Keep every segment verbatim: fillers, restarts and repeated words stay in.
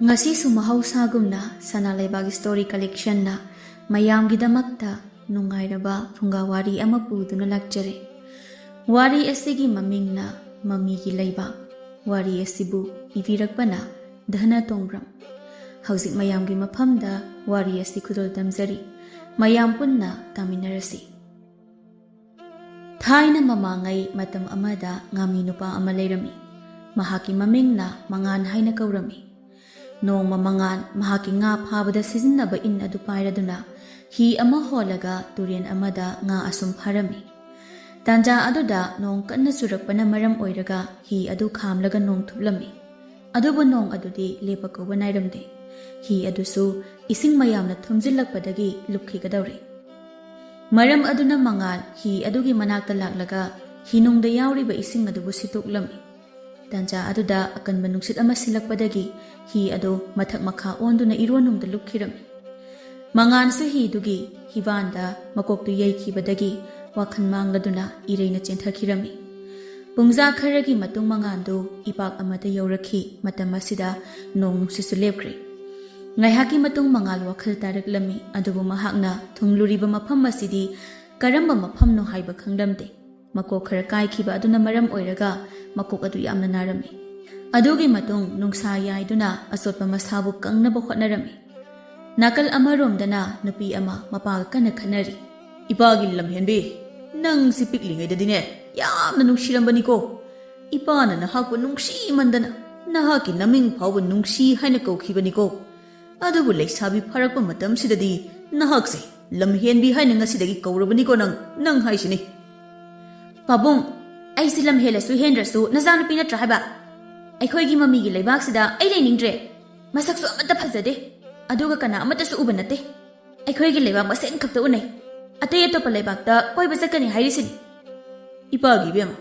ꯉꯁꯤꯁꯨ ꯃꯍꯧꯁꯥꯒꯨꯝꯅ ꯁꯅꯥ ꯂꯩꯕꯥꯛ ꯁ꯭ꯇꯣꯔꯤ ꯀꯂꯦꯛꯁꯟꯅ ꯃꯌꯥꯝꯒꯤꯗꯃꯛꯇ ꯅꯨꯡꯉꯥꯏꯔꯕ ꯐꯨꯡꯒꯥ ꯋꯥꯔꯤ ꯑꯃ ꯄꯨꯗꯨꯅ ꯂꯥꯛꯆꯔꯦ꯫ ꯋꯥꯔꯤ ꯑꯁꯤꯒꯤ ꯃꯃꯤꯡꯅ ꯃꯃꯤꯒꯤ ꯂꯩꯕꯥꯛ꯫ ꯋꯥꯔꯤ ꯑꯁꯤꯕꯨ ꯏꯕꯤꯔꯛꯄꯅ ꯙꯅ ꯇꯣꯡꯕ꯭ꯔꯝ꯫ ꯍꯧꯖꯤꯛ ꯃꯌꯥꯝꯒꯤ ꯃꯐꯝꯗ ꯋꯥꯔꯤ ꯑꯁꯤ ꯈꯨꯗꯣꯜ ꯇꯝꯖꯔꯤ꯫ ꯃꯌꯥꯝ ꯄꯨꯟꯅ ꯇꯥꯃꯤꯟꯅꯔꯁꯤ꯫ ꯊꯥꯏꯅ ꯃꯃꯥꯡꯉꯩ ꯃꯇꯝ ꯑꯃꯗ ꯉꯥꯃꯤ ꯅꯨꯄꯥ ꯑꯃ ꯂꯩꯔꯝꯃꯤ꯫ ꯃꯍꯥꯛꯀꯤ ꯃꯃꯤꯡꯅ ꯃꯉꯥꯟ ꯍꯥꯏꯅ ꯀꯧꯔꯝꯃꯤ꯫ ꯅꯣꯡꯃ ꯃꯉꯥꯟ ꯃꯍꯥꯛꯀꯤ ꯉꯥ ꯐꯥꯕꯗ ꯁꯤꯖꯤꯟꯅꯕ ꯏꯟ ꯑꯗꯨ ꯄꯥꯏꯔꯗꯨꯅ ꯍꯤ ꯑꯃ ꯍꯣꯜꯂꯒ ꯇꯨꯔꯦꯟ ꯑꯃꯗ ꯉꯥ ꯑꯁꯨꯝ ꯐꯥꯔꯝꯃꯤ꯫ ꯇꯥꯟꯖꯥ ꯑꯗꯨꯗ ꯅꯣꯡ ꯀꯟꯅ ꯆꯨꯔꯛꯄꯅ ꯃꯔꯝ ꯑꯣꯏꯔꯒ ꯍꯤ ꯑꯗꯨ ꯈꯥꯝꯂꯒ ꯅꯣꯡ ꯊꯨꯞꯂꯝꯃꯤ꯫ ꯑꯗꯨꯕꯨ ꯅꯣꯡ ꯑꯗꯨꯗꯤ ꯂꯦꯞꯄ ꯀꯧꯕ ꯅꯥꯏꯔꯝꯗꯦ꯫ ꯍꯤ ꯑꯗꯨꯁꯨ ꯏꯁꯤꯡ ꯃꯌꯥꯝꯅ ꯊꯨꯝꯖꯤꯜꯂꯛꯄꯗꯒꯤ ꯂꯨꯞꯈꯤꯒꯗꯧꯔꯦ꯫ ꯃꯔꯝ ꯑꯗꯨꯅ ꯃꯉꯥꯜ ꯍꯤ ꯑꯗꯨꯒꯤ ꯃꯅꯥꯛꯇ ꯂꯥꯛꯂꯒ ꯍꯤꯅꯨꯡꯗ ꯌꯥꯎꯔꯤꯕ ꯏꯁꯤꯡ ꯑꯗꯨꯕꯨ ꯁꯤꯠꯇꯣꯛꯂꯝꯃꯤ꯫ ꯇꯥꯟꯖꯥ ꯑꯗꯨꯗ ꯑꯀꯟꯕ ꯅꯨꯡꯁꯤꯠ ꯑꯃ ꯁꯤꯜꯂꯛꯄꯗꯒꯤ ꯍꯤ ꯑꯗꯨ ꯃꯊꯛ ꯃꯈꯥ ꯑꯣꯟꯗꯨꯅ ꯏꯔꯣꯟꯅꯨꯡꯗ ꯂꯨꯞꯈꯤꯔꯝꯃꯤ꯫ ꯃꯉꯥꯟꯁꯨ ꯍꯤꯗꯨꯒꯤ ꯍꯤꯕꯥꯟꯗ ꯃꯀꯣꯛꯇꯨ ꯌꯩꯈꯤꯕꯗꯒꯤ ꯋꯥꯈꯜ ꯃꯥꯡꯂꯗꯨꯅ ꯏꯔꯩꯅ ꯆꯦꯟꯊꯈꯤꯔꯝꯃꯤ꯫ ꯄꯨꯡꯖꯥ ꯈꯔꯒꯤ ꯃꯇꯨꯡ ꯃꯉꯥꯟꯗꯨ ꯏꯄꯥꯛ ꯑꯃꯗ ꯌꯧꯔꯛꯈꯤ꯫ ꯃꯇꯝ ꯑꯁꯤꯗ ꯅꯣꯡ ꯅꯨꯡꯁꯤꯠꯁꯨ ꯂꯦꯞꯈ꯭ꯔꯦ꯫ ꯉꯥꯏꯍꯥꯛꯀꯤ ꯃꯇꯨꯡ ꯃꯉꯥꯜ ꯋꯥꯈꯜ ꯇꯥꯔꯛꯂꯝꯃꯤ, ꯑꯗꯨꯕꯨ ꯃꯍꯥꯛꯅ ꯊꯨꯡꯂꯨꯔꯤꯕ ꯃꯐꯝ ꯑꯁꯤꯗꯤ ꯀꯔꯝꯕ ꯃꯐꯝꯅꯣ ꯍꯥꯏꯕ ꯈꯪꯂꯝꯗꯦ꯫ ꯃꯀꯣꯛ ꯈꯔ ꯀꯥꯏꯈꯤꯕ ꯑꯗꯨꯅ ꯃꯔꯝ ꯑꯣꯏꯔꯒ ꯃꯀꯣꯛ ꯑꯗꯨ ꯌꯥꯝꯅ ꯅꯥꯔꯝꯃꯤ꯫ ꯑꯗꯨꯒꯤ ꯃꯇꯨꯡ ꯅꯨꯡꯁꯥ ꯌꯥꯏꯗꯨꯅ ꯑꯆꯣꯠꯄ ꯃꯁꯥꯕꯨ ꯀꯪꯅꯕ ꯍꯣꯠꯅꯔꯝꯃꯤ꯫ ꯅꯥꯀꯜ ꯑꯃꯔꯣꯝꯗꯅ ꯅꯨꯄꯤ ꯑꯃ ꯃꯄꯥꯒ ꯀꯟꯅ ꯈꯠꯅꯔꯤ꯫ "ꯏꯄꯥꯒꯤ ꯂꯝꯍꯦꯟꯕꯤ, ꯅꯪꯁꯤ ꯄꯤꯛꯂꯤꯉꯩꯗꯗꯤꯅꯦ ꯌꯥꯝꯅ ꯅꯨꯡꯁꯤꯔꯝꯕꯅꯤꯀꯣ꯫ ꯏꯄꯥꯅ ꯅꯍꯥꯛꯄꯨ ꯅꯨꯡꯁꯤꯃꯟꯗꯅ ꯅꯍꯥꯛꯀꯤ ꯅꯃꯤꯡ ꯐꯥꯎꯕ ꯅꯨꯡꯁꯤ ꯍꯥꯏꯅ ꯀꯧꯈꯤꯕꯅꯤꯀꯣ꯫ ꯑꯗꯨꯕꯨ ꯂꯩꯁꯥꯕꯤ ꯐꯥꯔꯛꯄ ꯃꯇꯝꯁꯤꯗꯗꯤ ꯅꯍꯥꯛꯁꯦ ꯂꯝꯍꯦꯟꯕꯤ ꯍꯥꯏꯅ ꯉꯁꯤꯗꯒꯤ ꯀꯧꯔꯕꯅꯤꯀꯣ ꯅꯪ, ꯅꯪ ꯍꯥꯏꯁꯤꯅꯤ꯫" "ꯄꯥꯕꯨꯡ, ꯑꯩꯁꯤ ꯂꯝ ꯍꯦꯜꯂꯁꯨ ꯍꯦꯟꯗ꯭ꯔꯁꯨ ꯅꯆꯥꯅꯨꯄꯤ ꯅꯠꯇ꯭ꯔꯥ ꯍꯥꯏꯕ? ꯑꯩꯈꯣꯏꯒꯤ ꯃꯃꯤꯒꯤ ꯂꯩꯕꯥꯛꯁꯤꯗ ꯑꯩ ꯂꯩꯅꯤꯡꯗ꯭ꯔꯦ꯫ ꯃꯁꯛꯁꯨ ꯑꯃꯠꯇ ꯐꯖꯗꯦ, ꯑꯗꯨꯒ ꯀꯅꯥ ꯑꯃꯠꯇꯁꯨ ꯎꯕ ꯅꯠꯇꯦ꯫ ꯑꯩꯈꯣꯏꯒꯤ ꯂꯩꯕꯥꯛ ꯃꯁꯦꯟ ꯈꯛꯇ ꯎꯅꯩ꯫ ꯑꯇꯩ ꯑꯇꯣꯞꯄ ꯂꯩꯕꯥꯛꯇ ꯀꯣꯏꯕ ꯆꯠꯀꯅꯤ ꯍꯥꯏꯔꯤꯁꯤꯅꯤ꯫" "ꯏꯄꯥꯒꯤ ꯏꯕꯦꯝꯃ,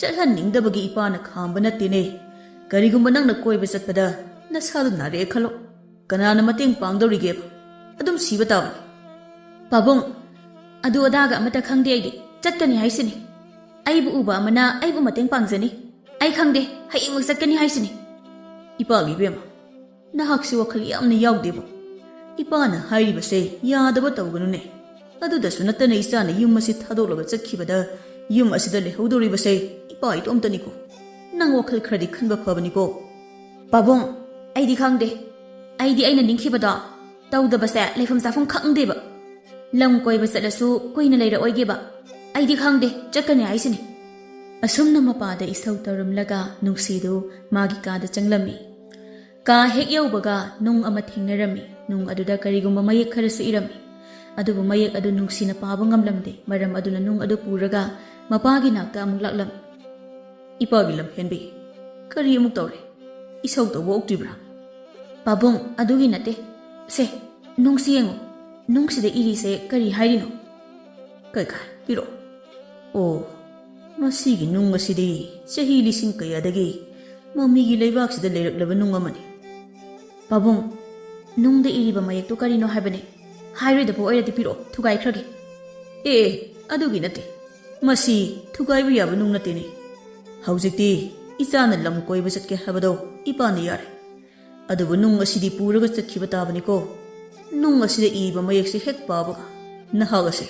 ꯆꯠꯍꯟꯅꯤꯡꯗꯕꯒꯤ ꯏꯄꯥꯅ ꯈꯥꯝꯕ ꯅꯠꯇꯦꯅꯦ꯫ ꯀꯔꯤꯒꯨꯝꯕ ꯅꯪꯅ ꯀꯣꯏꯕ ꯆꯠꯄꯗ ꯅꯁꯥꯗꯨ ꯅꯥꯔꯛꯑꯦ ꯈꯜꯂꯣ, ꯀꯅꯥꯅ ꯃꯇꯦꯡ ꯄꯥꯡꯗꯧꯔꯤꯒꯦꯕ? ꯑꯗꯨꯝ ꯁꯤꯕ ꯇꯥꯕꯅꯤ꯫" "ꯄꯥꯕꯨꯡ, ꯑꯗꯨ ꯑꯗꯥꯒ ꯑꯃꯠꯇ ꯈꯪꯗꯦ ꯑꯩꯗꯤ꯫ ꯆꯠꯀꯅꯤ ꯍꯥꯏꯁꯤꯅꯤ꯫ ꯑꯩꯕꯨ ꯎꯕ ꯑꯃꯅ ꯑꯩꯕꯨ ꯃꯇꯦꯡ ꯄꯥꯡꯖꯅꯤ꯫ ꯑꯩ ꯈꯪꯗꯦ, ꯍꯌꯦꯡꯃꯛ ꯆꯠꯀꯅꯤ ꯍꯥꯏꯁꯤꯅꯤ꯫" "ꯏꯄꯥꯒꯤ ꯏꯕꯦꯝꯃ, ꯅꯍꯥꯛꯁꯤ ꯋꯥꯈꯜ ꯌꯥꯝꯅ ꯌꯥꯎꯗꯦꯕꯨ? ꯏꯄꯥꯅ ꯍꯥꯏꯔꯤꯕꯁꯦ ꯌꯥꯗꯕ ꯇꯧꯒꯅꯨꯅꯦ꯫ ꯑꯗꯨꯗꯁꯨ ꯅꯠꯇꯅ ꯏꯆꯥꯅ ꯌꯨꯝ ꯑꯁꯤ ꯊꯥꯗꯣꯛꯂꯒ ꯆꯠꯈꯤꯕꯗ ꯌꯨꯝ ꯑꯁꯤꯗ ꯂꯩꯍꯧꯗꯧꯔꯤꯕꯁꯦ ꯏꯄꯥ ꯏꯇꯣꯝꯇꯅꯤꯀꯣ꯫ ꯅꯪ ꯋꯥꯈꯜ ꯈꯔꯗꯤ ꯈꯟꯕ ꯐꯕꯅꯤꯀꯣ꯫ ꯄꯥꯕꯨꯡ, ꯑꯩꯗꯤ ꯈꯪꯗꯦ꯫ ꯑꯩꯗꯤ ꯑꯩꯅ ꯅꯤꯡꯈꯤꯕꯗꯣ ꯇꯧꯗꯕꯁꯦ ꯂꯩꯐꯝ ꯆꯥꯐꯝ ꯈꯪꯗꯦꯕ꯫ ꯂꯝ ꯀꯣꯏꯕ ꯆꯠꯂꯁꯨ ꯀꯨꯏꯅ ꯂꯩꯔꯛꯑꯣꯏꯒꯦꯕ꯫ ꯑꯩꯗꯤ ꯈꯪꯗꯦ, ꯆꯠꯀꯅꯤ ꯍꯥꯏꯁꯤꯅꯤ꯫ ꯑꯁꯨꯝꯅ ꯃꯄꯥꯗ ꯏꯁꯧ ꯇꯧꯔꯝꯂꯒ ꯅꯨꯡꯁꯤꯗꯨ ꯃꯥꯒꯤ ꯀꯥꯗ ꯆꯪꯂꯝꯃꯤ꯫ ꯀꯥ ꯍꯦꯛ ꯌꯧꯕꯒ ꯅꯨꯡ ꯑꯃ ꯊꯦꯡꯅꯔꯝꯃꯤ꯫ ꯅꯨꯡ ꯑꯗꯨꯗ ꯀꯔꯤꯒꯨꯝꯕ ꯃꯌꯦꯛ ꯈꯔꯁꯨ ꯏꯔꯝꯃꯤ꯫ ꯑꯗꯨꯕꯨ ꯃꯌꯦꯛ ꯑꯗꯨ ꯅꯨꯡꯁꯤꯅ ꯄꯥꯕ ꯉꯝꯂꯝꯗꯦ꯫ ꯃꯔꯝ ꯑꯗꯨꯅ ꯅꯨꯡ ꯑꯗꯨ ꯄꯨꯔꯒ ꯃꯄꯥꯒꯤ ꯅꯥꯛꯇ ꯑꯃꯨꯛ ꯂꯥꯛꯂꯝꯃꯤ꯫ "ꯏꯄꯥꯒꯤ ꯂꯝꯍꯦꯟꯕꯤ, ꯀꯔꯤ ꯑꯃꯨꯛ ꯇꯧꯔꯦ? ꯏꯁꯧ ꯇꯧꯕ ꯑꯣꯛꯇ꯭ꯔꯤꯕ꯭ꯔꯥ?" "ꯄꯥꯕꯨꯡ, ꯑꯗꯨꯒꯤ ꯅꯠꯇꯦ꯫ ꯁꯦ, ꯅꯨꯡꯁꯤ ꯌꯦꯡꯉꯨ꯫ ꯅꯨꯡꯁꯤꯗ ꯏꯔꯤꯁꯦ ꯀꯔꯤ ꯍꯥꯏꯔꯤꯅꯣ?" "ꯀꯩ ꯀꯥꯏ, ꯄꯤꯔꯛꯑꯣ꯫ ꯑꯣ, ꯃꯁꯤꯒꯤ ꯅꯨꯡ ꯑꯁꯤꯗꯤ ꯆꯍꯤ ꯂꯤꯁꯤꯡ ꯀꯌꯥꯗꯒꯤ ꯃꯃꯤꯒꯤ ꯂꯩꯕꯥꯛꯁꯤꯗ ꯂꯩꯔꯛꯂꯕ ꯅꯨꯡ ꯑꯃꯅꯤ꯫" "ꯄꯥꯕꯨꯡ, ꯅꯨꯡꯗ ꯏꯔꯤꯕ ꯃꯌꯦꯛꯇꯨ ꯀꯔꯤꯅꯣ ꯍꯥꯏꯕꯅꯦ? ꯍꯥꯏꯔꯣꯏꯗꯕ ꯑꯣꯏꯔꯗꯤ ꯄꯤꯔꯛꯑꯣ, ꯊꯨꯒꯥꯏꯈ꯭ꯔꯒꯦ꯫" "ꯑꯦ, ꯑꯦ, ꯑꯗꯨꯒꯤ ꯅꯠꯇꯦ꯫ ꯃꯁꯤ ꯊꯨꯒꯥꯏꯕ ꯌꯥꯕ ꯅꯨꯡ ꯅꯠꯇꯦꯅꯦ꯫ ꯍꯧꯖꯤꯛꯇꯤ ꯏꯆꯥꯅ ꯂꯝ ꯀꯣꯏꯕ ꯆꯠꯀꯦ ꯍꯥꯏꯕꯗꯣ ꯏꯄꯥꯅ ꯌꯥꯔꯦ꯫ ꯑꯗꯨꯕꯨ ꯅꯨꯡ ꯑꯁꯤꯗꯤ ꯄꯨꯔꯒ ꯆꯠꯈꯤꯕ ꯇꯥꯕꯅꯤꯀꯣ꯫ ꯅꯨꯡ ꯑꯁꯤꯗ ꯏꯔꯤꯕ ꯃꯌꯦꯛꯁꯤ ꯍꯦꯛ ꯄꯥꯕꯒ ꯅꯍꯥꯛ ꯑꯁꯦ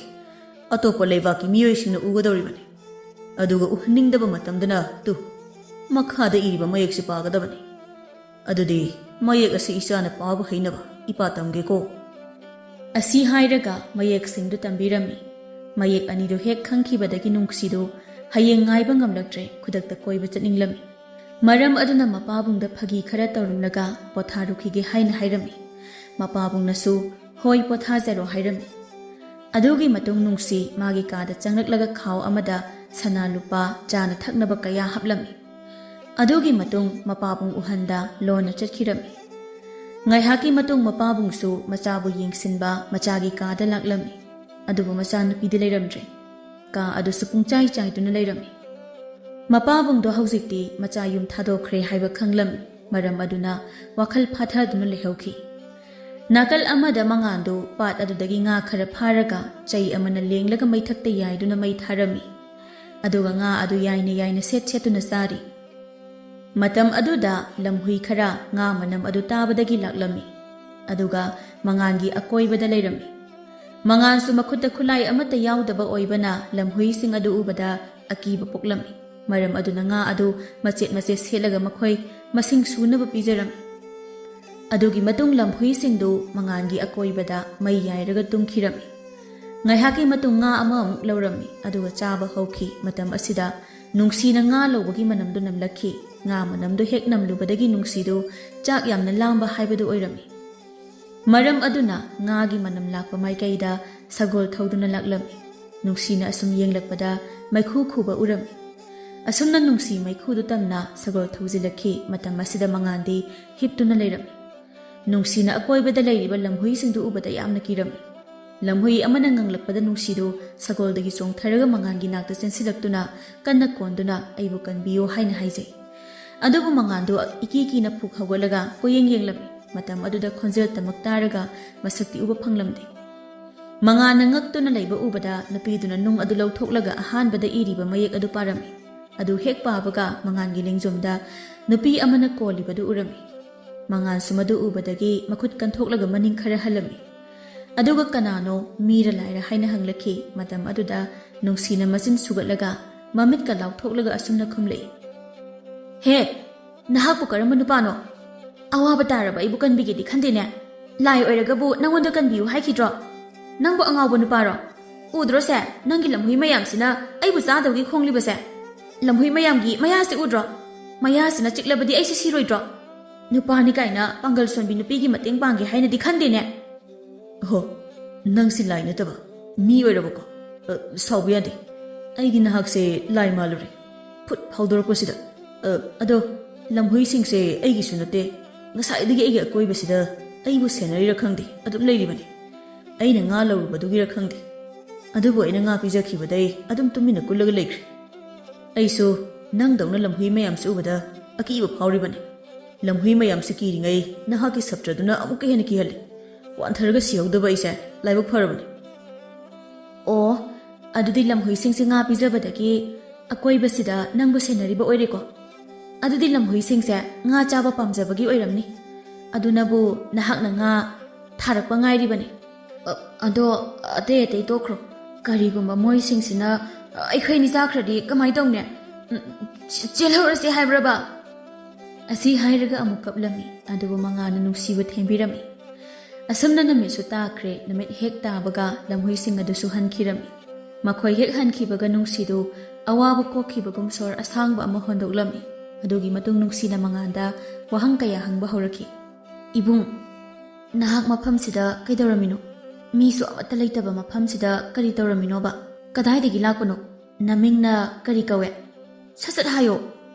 ꯑꯇꯣꯞꯄ ꯂꯩꯕꯥꯛꯀꯤ ꯃꯤꯑꯣꯏꯁꯤꯡꯅ ꯎꯒꯗꯧꯔꯤꯕꯅꯤ꯫ ꯑꯗꯨꯒ ꯎꯍꯟꯅꯤꯡꯗꯕ ꯃꯇꯝꯗꯅ ꯇꯨ, ꯃꯈꯥꯗ ꯏꯔꯤꯕ ꯃꯌꯦꯛꯁꯤ ꯄꯥꯒꯗꯕꯅꯤ꯫ ꯑꯗꯨꯗꯤ ꯃꯌꯦꯛ ꯑꯁꯤ ꯏꯆꯥꯅ ꯄꯥꯕ ꯍꯩꯅꯕ ꯏꯄꯥ ꯇꯝꯒꯦꯀꯣ꯫" ꯑꯁꯤ ꯍꯥꯏꯔꯒ ꯃꯌꯦꯛꯁꯤꯡꯗꯨ ꯇꯝꯕꯤꯔꯝꯃꯤ꯫ ꯃꯌꯦꯛ ꯑꯅꯤꯗꯨ ꯍꯦꯛ ꯈꯪꯈꯤꯕꯗꯒꯤ ꯅꯨꯡꯁꯤꯗꯨ ꯍꯌꯦꯡ ꯉꯥꯏꯕ ꯉꯝꯂꯛꯇ꯭ꯔꯦ, ꯈꯨꯗꯛꯇ ꯀꯣꯏꯕ ꯆꯠꯅꯤꯡꯂꯝꯃꯤ꯫ ꯃꯔꯝ ꯑꯗꯨꯅ ꯃꯄꯥꯕꯨꯡꯗ ꯐꯥꯒꯤ ꯈꯔ ꯇꯧꯔꯝꯂꯒ ꯄꯣꯊꯥꯔꯨꯈꯤꯒꯦ ꯍꯥꯏꯅ ꯍꯥꯏꯔꯝꯃꯤ꯫ ꯃꯄꯥꯕꯨꯡꯅꯁꯨ "ꯍꯣꯏ, ꯄꯣꯊꯥꯖꯔꯣ" ꯍꯥꯏꯔꯝꯃꯤ꯫ ꯑꯗꯨꯒꯤ ꯃꯇꯨꯡ ꯅꯨꯡꯁꯤ ꯃꯥꯒꯤ ꯀꯥꯗ ꯆꯪꯂꯛꯂꯒ ꯈꯥꯎ ꯑꯃꯗ ꯁꯅꯥ ꯂꯨꯄꯥ, ꯆꯥꯅ ꯊꯛꯅꯕ ꯀꯌꯥ ꯍꯥꯞꯂꯝꯃꯤ꯫ ꯑꯗꯨꯒꯤ ꯃꯇꯨꯡ ꯃꯄꯥꯕꯨꯡ ꯎꯍꯟꯗ ꯂꯣꯟꯅ ꯆꯠꯈꯤꯔꯝꯃꯤ꯫ ꯉꯥꯏꯍꯥꯛꯀꯤ ꯃꯇꯨꯡ ꯃꯄꯥꯕꯨꯡꯁꯨ ꯃꯆꯥꯕꯨ ꯌꯦꯡꯁꯤꯟꯕ ꯃꯆꯥꯒꯤ ꯀꯥꯗ ꯂꯥꯛꯂꯝꯃꯤ꯫ ꯑꯗꯨꯕꯨ ꯃꯆꯥꯅꯨꯄꯤꯗꯤ ꯂꯩꯔꯝꯗ꯭ꯔꯦ꯫ ꯀꯥ ꯑꯗꯨꯁꯨ ꯄꯨꯡꯆꯥꯏ ꯆꯥꯏꯗꯨꯅ ꯂꯩꯔꯝꯃꯤ꯫ ꯃꯄꯥꯕꯨꯡꯗꯣ ꯍꯧꯖꯤꯛꯇꯤ ꯃꯆꯥ ꯌꯨꯝ ꯊꯥꯗꯣꯛꯈ꯭ꯔꯦ ꯍꯥꯏꯕ ꯈꯪꯂꯝꯃꯤ꯫ ꯃꯔꯝ ꯑꯗꯨꯅ ꯋꯥꯈꯜ ꯐꯥꯊꯗꯨꯅ ꯂꯩꯍꯧꯈꯤ꯫ ꯅꯥꯀꯜ ꯑꯃꯗ ꯃꯉꯥꯟꯗꯨ ꯄꯥꯠ ꯑꯗꯨꯗꯒꯤ ꯉꯥ ꯈꯔ ꯐꯥꯔꯒ ꯆꯩ ꯑꯃꯅ ꯂꯦꯡꯂꯒ ꯃꯩꯊꯛꯇ ꯌꯥꯏꯗꯨꯅ ꯃꯩ ꯊꯥꯔꯝꯃꯤ꯫ ꯑꯗꯨꯒ ꯉꯥ ꯑꯗꯨ ꯌꯥꯏꯅ ꯌꯥꯏꯅ ꯁꯦꯠ ꯁꯦꯠꯇꯨꯅ ꯆꯥꯔꯤ꯫ ꯃꯇꯝ ꯑꯗꯨꯗ ꯂꯝꯍꯨꯏ ꯈꯔ ꯉꯥ ꯃꯅꯝ ꯑꯗꯨ ꯇꯥꯕꯗꯒꯤ ꯂꯥꯛꯂꯝꯃꯤ, ꯑꯗꯨꯒ ꯃꯉꯥꯟꯒꯤ ꯑꯀꯣꯏꯕꯗ ꯂꯩꯔꯝꯃꯤ꯫ ꯃꯉꯥꯟꯁꯨ ꯃꯈꯨꯠꯇ ꯈꯨꯠꯂꯥꯏ ꯑꯃꯠꯇ ꯌꯥꯎꯗꯕ ꯑꯣꯏꯕꯅ ꯂꯝꯍꯨꯏꯁꯤꯡ ꯑꯗꯨ ꯎꯕꯗ ꯑꯀꯤꯕ ꯄꯣꯛꯂꯝꯃꯤ꯫ ꯃꯔꯝ ꯑꯗꯨꯅ ꯉꯥ ꯑꯗꯨ ꯃꯆꯦꯠ ꯃꯆꯦꯠ ꯁꯦꯠꯂꯒ ꯃꯈꯣꯏ ꯃꯁꯤꯡ ꯁꯨꯅꯕ ꯄꯤꯖꯔꯝꯃꯤ꯫ ꯑꯗꯨꯒꯤ ꯃꯇꯨꯡ ꯂꯝꯍꯨꯏꯁꯤꯡꯗꯨ ꯃꯉꯥꯟꯒꯤ ꯑꯀꯣꯏꯕꯗ ꯃꯩ ꯌꯥꯏꯔꯒ ꯇꯨꯝꯈꯤꯔꯝꯃꯤ꯫ ꯉꯥꯏꯍꯥꯛꯀꯤ ꯃꯇꯨꯡ ꯉꯥ ꯑꯃꯃꯨꯛ ꯂꯧꯔꯝꯃꯤ, ꯑꯗꯨꯒ ꯆꯥꯕ ꯍꯧꯈꯤ꯫ ꯃꯇꯝ ꯑꯁꯤꯗ ꯅꯨꯡꯁꯤꯅ ꯉꯥ ꯂꯧꯕꯒꯤ ꯃꯅꯝꯗꯨ ꯅꯝꯂꯛꯈꯤ꯫ ꯉꯥ ꯃꯅꯝꯗꯨ ꯍꯦꯛ ꯅꯝꯂꯨꯕꯗꯒꯤ ꯅꯨꯡꯁꯤꯗꯨ ꯆꯥꯛ ꯌꯥꯝꯅ ꯂꯥꯝꯕ ꯍꯥꯏꯕꯗꯨ ꯑꯣꯏꯔꯝꯃꯤ꯫ ꯃꯔꯝ ꯑꯗꯨꯅ ꯉꯥꯒꯤ ꯃꯅꯝ ꯂꯥꯛꯄ ꯃꯥꯏꯀꯩꯗ ꯁꯒꯣꯜ ꯊꯧꯗꯨꯅ ꯂꯥꯛꯂꯝꯃꯤ꯫ ꯅꯨꯡꯁꯤꯅ ꯑꯁꯨꯝ ꯌꯦꯡꯂꯛꯄꯗ ꯃꯩꯈꯨ ꯈꯨꯕ ꯎꯔꯝꯃꯤ꯫ ꯑꯁꯨꯝꯅ ꯅꯨꯡꯁꯤ ꯃꯩꯈꯨꯗꯨ ꯇꯝꯅ ꯁꯒꯣꯜ ꯊꯧꯖꯤꯜꯂꯛꯈꯤ꯫ ꯃꯇꯝ ꯑꯁꯤꯗ ꯃꯉꯥꯟꯗꯤ ꯍꯤꯞꯇꯨꯅ ꯂꯩꯔꯝꯃꯤ꯫ ꯅꯨꯡꯁꯤꯅ ꯑꯀꯣꯏꯕꯗ ꯂꯩꯔꯤꯕ ꯂꯝꯍꯨꯏꯁꯤꯡꯗꯨ ꯎꯕꯗ ꯌꯥꯝꯅ ꯀꯤꯔꯝꯃꯤ꯫ ꯂꯝꯍꯨꯏ ꯑꯃꯅ ꯉꯪꯂꯛꯄꯗ ꯅꯨꯡꯁꯤꯗꯨ ꯁꯒꯣꯜꯗꯒꯤ ꯆꯣꯡꯊꯔꯒ ꯃꯉꯥꯟꯒꯤ ꯅꯥꯛꯇ ꯆꯦꯟꯁꯤꯜꯂꯛꯇꯨꯅ ꯀꯟꯅ ꯀꯣꯟꯗꯨꯅ "ꯑꯩꯕꯨ ꯀꯟꯕꯤꯌꯨ" ꯍꯥꯏꯅ ꯍꯥꯏꯖꯩ꯫ ꯑꯗꯨꯕꯨ ꯃꯉꯥꯟꯗꯨ ꯏꯀꯤ ꯀꯤꯅ ꯐꯨꯛ ꯍꯧꯒꯠꯂꯒ ꯀꯣꯏꯌꯦꯡ ꯌꯦꯡꯂꯝꯃꯤ꯫ ꯃꯇꯝ ꯑꯗꯨꯗ ꯈꯣꯟꯖꯦꯜ ꯇꯃꯛ ꯇꯥꯔꯒ ꯃꯁꯛꯇꯤ ꯎꯕ ꯐꯪꯂꯝꯗꯦ꯫ ꯃꯉꯥꯟꯅ ꯉꯛꯇꯨꯅ ꯂꯩꯕ ꯎꯕꯗ ꯅꯨꯄꯤꯗꯨꯅ ꯅꯨꯡ ꯑꯗꯨ ꯂꯧꯊꯣꯛꯂꯒ ꯑꯍꯥꯟꯕꯗ ꯏꯔꯤꯕ ꯃꯌꯦꯛ ꯑꯗꯨ ꯄꯥꯔꯝꯃꯤ꯫ ꯑꯗꯨ ꯍꯦꯛ ꯄꯥꯕꯒ ꯃꯉꯥꯟꯒꯤ ꯂꯦꯡꯖꯨꯝꯗ ꯅꯨꯄꯤ ꯑꯃꯅ ꯀꯣꯜꯂꯤꯕꯗꯨ ꯎꯔꯝꯃꯤ꯫ ꯃꯉꯥꯟꯁꯨ ꯃꯗꯨ ꯎꯕꯗꯒꯤ ꯃꯈꯨꯠ ꯀꯟꯊꯣꯛꯂꯒ ꯃꯅꯤꯡ ꯈꯔ ꯍꯜꯂꯝꯃꯤ꯫ ꯑꯗꯨꯒ ꯀꯅꯥꯅꯣ, ꯃꯤꯔ ꯂꯥꯏꯔ ꯍꯥꯏꯅ ꯍꯪꯂꯛꯈꯤ꯫ ꯃꯇꯝ ꯑꯗꯨꯗ ꯅꯨꯡꯁꯤꯅ ꯃꯆꯤꯟ ꯁꯨꯒꯠꯂꯒ ꯃꯃꯤꯠꯀ ꯂꯥꯎꯊꯣꯛꯂꯒ ꯑꯁꯨꯝꯅ ꯈꯨꯝꯂꯛꯏ, "ꯍꯦ, ꯅꯍꯥꯛꯄꯨ ꯀꯔꯝꯕ ꯅꯨꯄꯥꯅꯣ? ꯑꯋꯥꯕ ꯇꯥꯔꯕ ꯑꯩꯕꯨ ꯀꯟꯕꯤꯒꯦꯗꯤ ꯈꯟꯗꯦꯅꯦ꯫ ꯂꯥꯏ ꯑꯣꯏꯔꯒꯕꯨ ꯅꯪꯉꯣꯟꯗ ꯀꯟꯕꯤꯌꯨ ꯍꯥꯏꯈꯤꯗ꯭ꯔꯣ? ꯅꯪꯕꯨ ꯑꯉꯥꯎꯕ ꯅꯨꯄꯥꯔꯣ? ꯎꯗ꯭ꯔꯣꯁꯦ, ꯅꯪꯒꯤ ꯂꯝꯍꯨꯏ ꯃꯌꯥꯝꯁꯤꯅ ꯑꯩꯕꯨ ꯆꯥꯗꯕꯒꯤ ꯈꯣꯡꯂꯤꯕꯁꯦ? ꯂꯝꯍꯨꯏ ꯃꯌꯥꯝꯒꯤ ꯃꯌꯥꯁꯦ ꯎꯗ꯭ꯔꯣ? ꯃꯌꯥꯁꯤꯅ ꯆꯤꯛꯂꯕꯗꯤ ꯑꯩꯁꯦ ꯁꯤꯔꯣꯏꯗ꯭ꯔꯣ? ꯅꯨꯄꯥꯅꯤ ꯀꯥꯏꯅ ꯄꯥꯡꯒꯜ ꯁꯣꯟꯕꯤ ꯅꯨꯄꯤꯒꯤ ꯃꯇꯦꯡ ꯄꯥꯡꯒꯦ ꯍꯥꯏꯅꯗꯤ ꯈꯟꯗꯦꯅꯦ꯫" "ꯑꯍꯣ, ꯅꯪꯁꯤ ꯂꯥꯏ ꯅꯠꯇꯕ ꯃꯤ ꯑꯣꯏꯔꯕꯀꯣ? ꯑ, ꯁꯥꯎꯕ ꯌꯥꯗꯦ꯫ ꯑꯩꯗꯤ ꯅꯍꯥꯛꯁꯦ ꯂꯥꯏ ꯃꯥꯜꯂꯨꯔꯦ, ꯐꯨꯠ ꯐꯥꯎꯗꯣꯔꯛꯄꯁꯤꯗ꯫ ꯑ, ꯑꯗꯣ, ꯂꯝꯍꯨꯏꯁꯤꯡꯁꯦ ꯑꯩꯒꯤꯁꯨ ꯅꯠꯇꯦ꯫ ꯉꯁꯥꯏꯗꯒꯤ ꯑꯩꯒꯤ ꯑꯀꯣꯏꯕꯁꯤꯗ ꯑꯩꯕꯨ ꯁꯦꯟꯅꯔꯤꯔ ꯈꯪꯗꯦ, ꯑꯗꯨꯝ ꯂꯩꯔꯤꯕꯅꯤ꯫ ꯑꯩꯅ ꯉꯥ ꯂꯧꯔꯨꯕꯗꯨꯒꯤꯔ ꯈꯪꯗꯦ, ꯑꯗꯨꯕꯨ ꯑꯩꯅ ꯉꯥ ꯄꯤꯖꯈꯤꯕꯗꯩ ꯑꯗꯨꯝ ꯇꯨꯃꯤꯟꯅ ꯀꯨꯜꯂꯒ ꯂꯩꯈ꯭ꯔꯦ꯫ ꯑꯩꯁꯨ ꯅꯪꯗꯧꯅ ꯂꯝꯍꯨꯏ ꯃꯌꯥꯝꯁꯤ ꯎꯕꯗ ꯑꯀꯤꯕ ꯐꯥꯎꯔꯤꯕꯅꯤ꯫ ꯂꯝꯍꯨꯏ ꯃꯌꯥꯝꯁꯤ ꯀꯤꯔꯤꯉꯩ ꯅꯍꯥꯛꯀꯤ ꯁꯞꯇ꯭ꯔꯗꯨꯅ ꯑꯃꯨꯛꯀ ꯍꯦꯟꯅ ꯀꯤꯍꯜꯂꯤ꯫ ꯋꯥꯟꯊꯔꯒ ꯁꯤꯍꯧꯗꯕ ꯑꯩꯁꯦ ꯂꯥꯏꯕꯛ ꯐꯔꯕꯅꯤ꯫" "ꯑꯣ, ꯑꯗꯨꯗꯤ ꯂꯝꯍꯨꯏꯁꯤꯡꯁꯦ ꯉꯥ ꯄꯤꯖꯕꯗꯒꯤ ꯑꯀꯣꯏꯕꯁꯤꯗ ꯅꯪꯕꯨ ꯁꯦꯟꯅꯔꯤꯕ ꯑꯣꯏꯔꯦꯀꯣ?" "ꯑꯗꯨꯗꯤ ꯂꯝꯍꯨꯏꯁꯤꯡꯁꯦ ꯉꯥ ꯆꯥꯕ ꯄꯥꯝꯖꯕꯒꯤ ꯑꯣꯏꯔꯝꯅꯤ꯫ ꯑꯗꯨꯅꯕꯨ ꯅꯍꯥꯛꯅ ꯉꯥ ꯊꯥꯔꯛꯄ ꯉꯥꯏꯔꯤꯕꯅꯤ꯫ ꯑ, ꯑꯗꯣ ꯑꯇꯩ ꯑꯇꯩ ꯇꯣꯛꯈ꯭ꯔꯣ꯫ ꯀꯔꯤꯒꯨꯝꯕ ꯃꯣꯏꯁꯤꯡꯁꯤꯅ ꯑꯩꯈꯣꯏ ꯑꯅꯤ ꯆꯥꯈ꯭ꯔꯗꯤ ꯀꯃꯥꯏ ꯇꯧꯅꯤ? ꯎꯝ, ꯆꯦ-, ꯆꯦꯜꯍꯧꯔꯁꯦ ꯍꯥꯏꯕ꯭ꯔꯕ?" ꯑꯁꯤ ꯍꯥꯏꯔꯒ ꯑꯃꯨꯛ ꯀꯞꯂꯝꯃꯤ, ꯑꯗꯨꯕꯨ ꯃꯉꯥꯅ ꯅꯨꯡꯁꯤꯕ ꯊꯦꯝꯕꯤꯔꯝꯃꯤ꯫ ꯑꯁꯨꯝꯅ ꯅꯨꯃꯤꯠꯁꯨ ꯇꯥꯈ꯭ꯔꯦ꯫ ꯅꯨꯃꯤꯠ ꯍꯦꯛ ꯇꯥꯕꯒ ꯂꯝꯍꯨꯏꯁꯤꯡ ꯑꯗꯨꯁꯨ ꯍꯟꯈꯤꯔꯝꯃꯤ꯫ ꯃꯈꯣꯏ ꯍꯦꯛ ꯍꯟꯈꯤꯕꯒ ꯅꯨꯡꯁꯤꯗꯨ ꯑꯋꯥꯕ ꯀꯣꯛꯈꯤꯕꯒꯨꯝ ꯁꯣꯔ ꯑꯁꯥꯡꯕ ꯑꯃ ꯍꯣꯟꯗꯣꯛꯂꯝꯃꯤ꯫ ꯑꯗꯨꯒꯤ ꯃꯇꯨꯡ ꯅꯨꯡꯁꯤꯅ ꯃꯉꯥꯟꯗ ꯋꯥꯍꯪ ꯀꯌꯥ ꯍꯪꯕ ꯍꯧꯔꯛꯈꯤ꯫ "ꯏꯕꯨꯡ, ꯅꯍꯥꯛ ꯃꯐꯝꯁꯤꯗ ꯀꯩꯗꯧꯔꯝꯃꯤꯅꯣ? ꯃꯤꯁꯨ ꯑꯃꯠꯇ ꯂꯩꯇꯕ ꯃꯐꯝꯁꯤꯗ ꯀꯔꯤ ꯇꯧꯔꯝꯃꯤꯅꯣꯕ? ꯀꯗꯥꯏꯗꯒꯤ ꯂꯥꯛꯄꯅꯣ? ꯅꯃꯤꯡꯅ ꯀꯔꯤ ꯀꯧꯋꯦ? ꯁꯠ ꯁꯠ ꯍꯥꯏꯌꯣ!"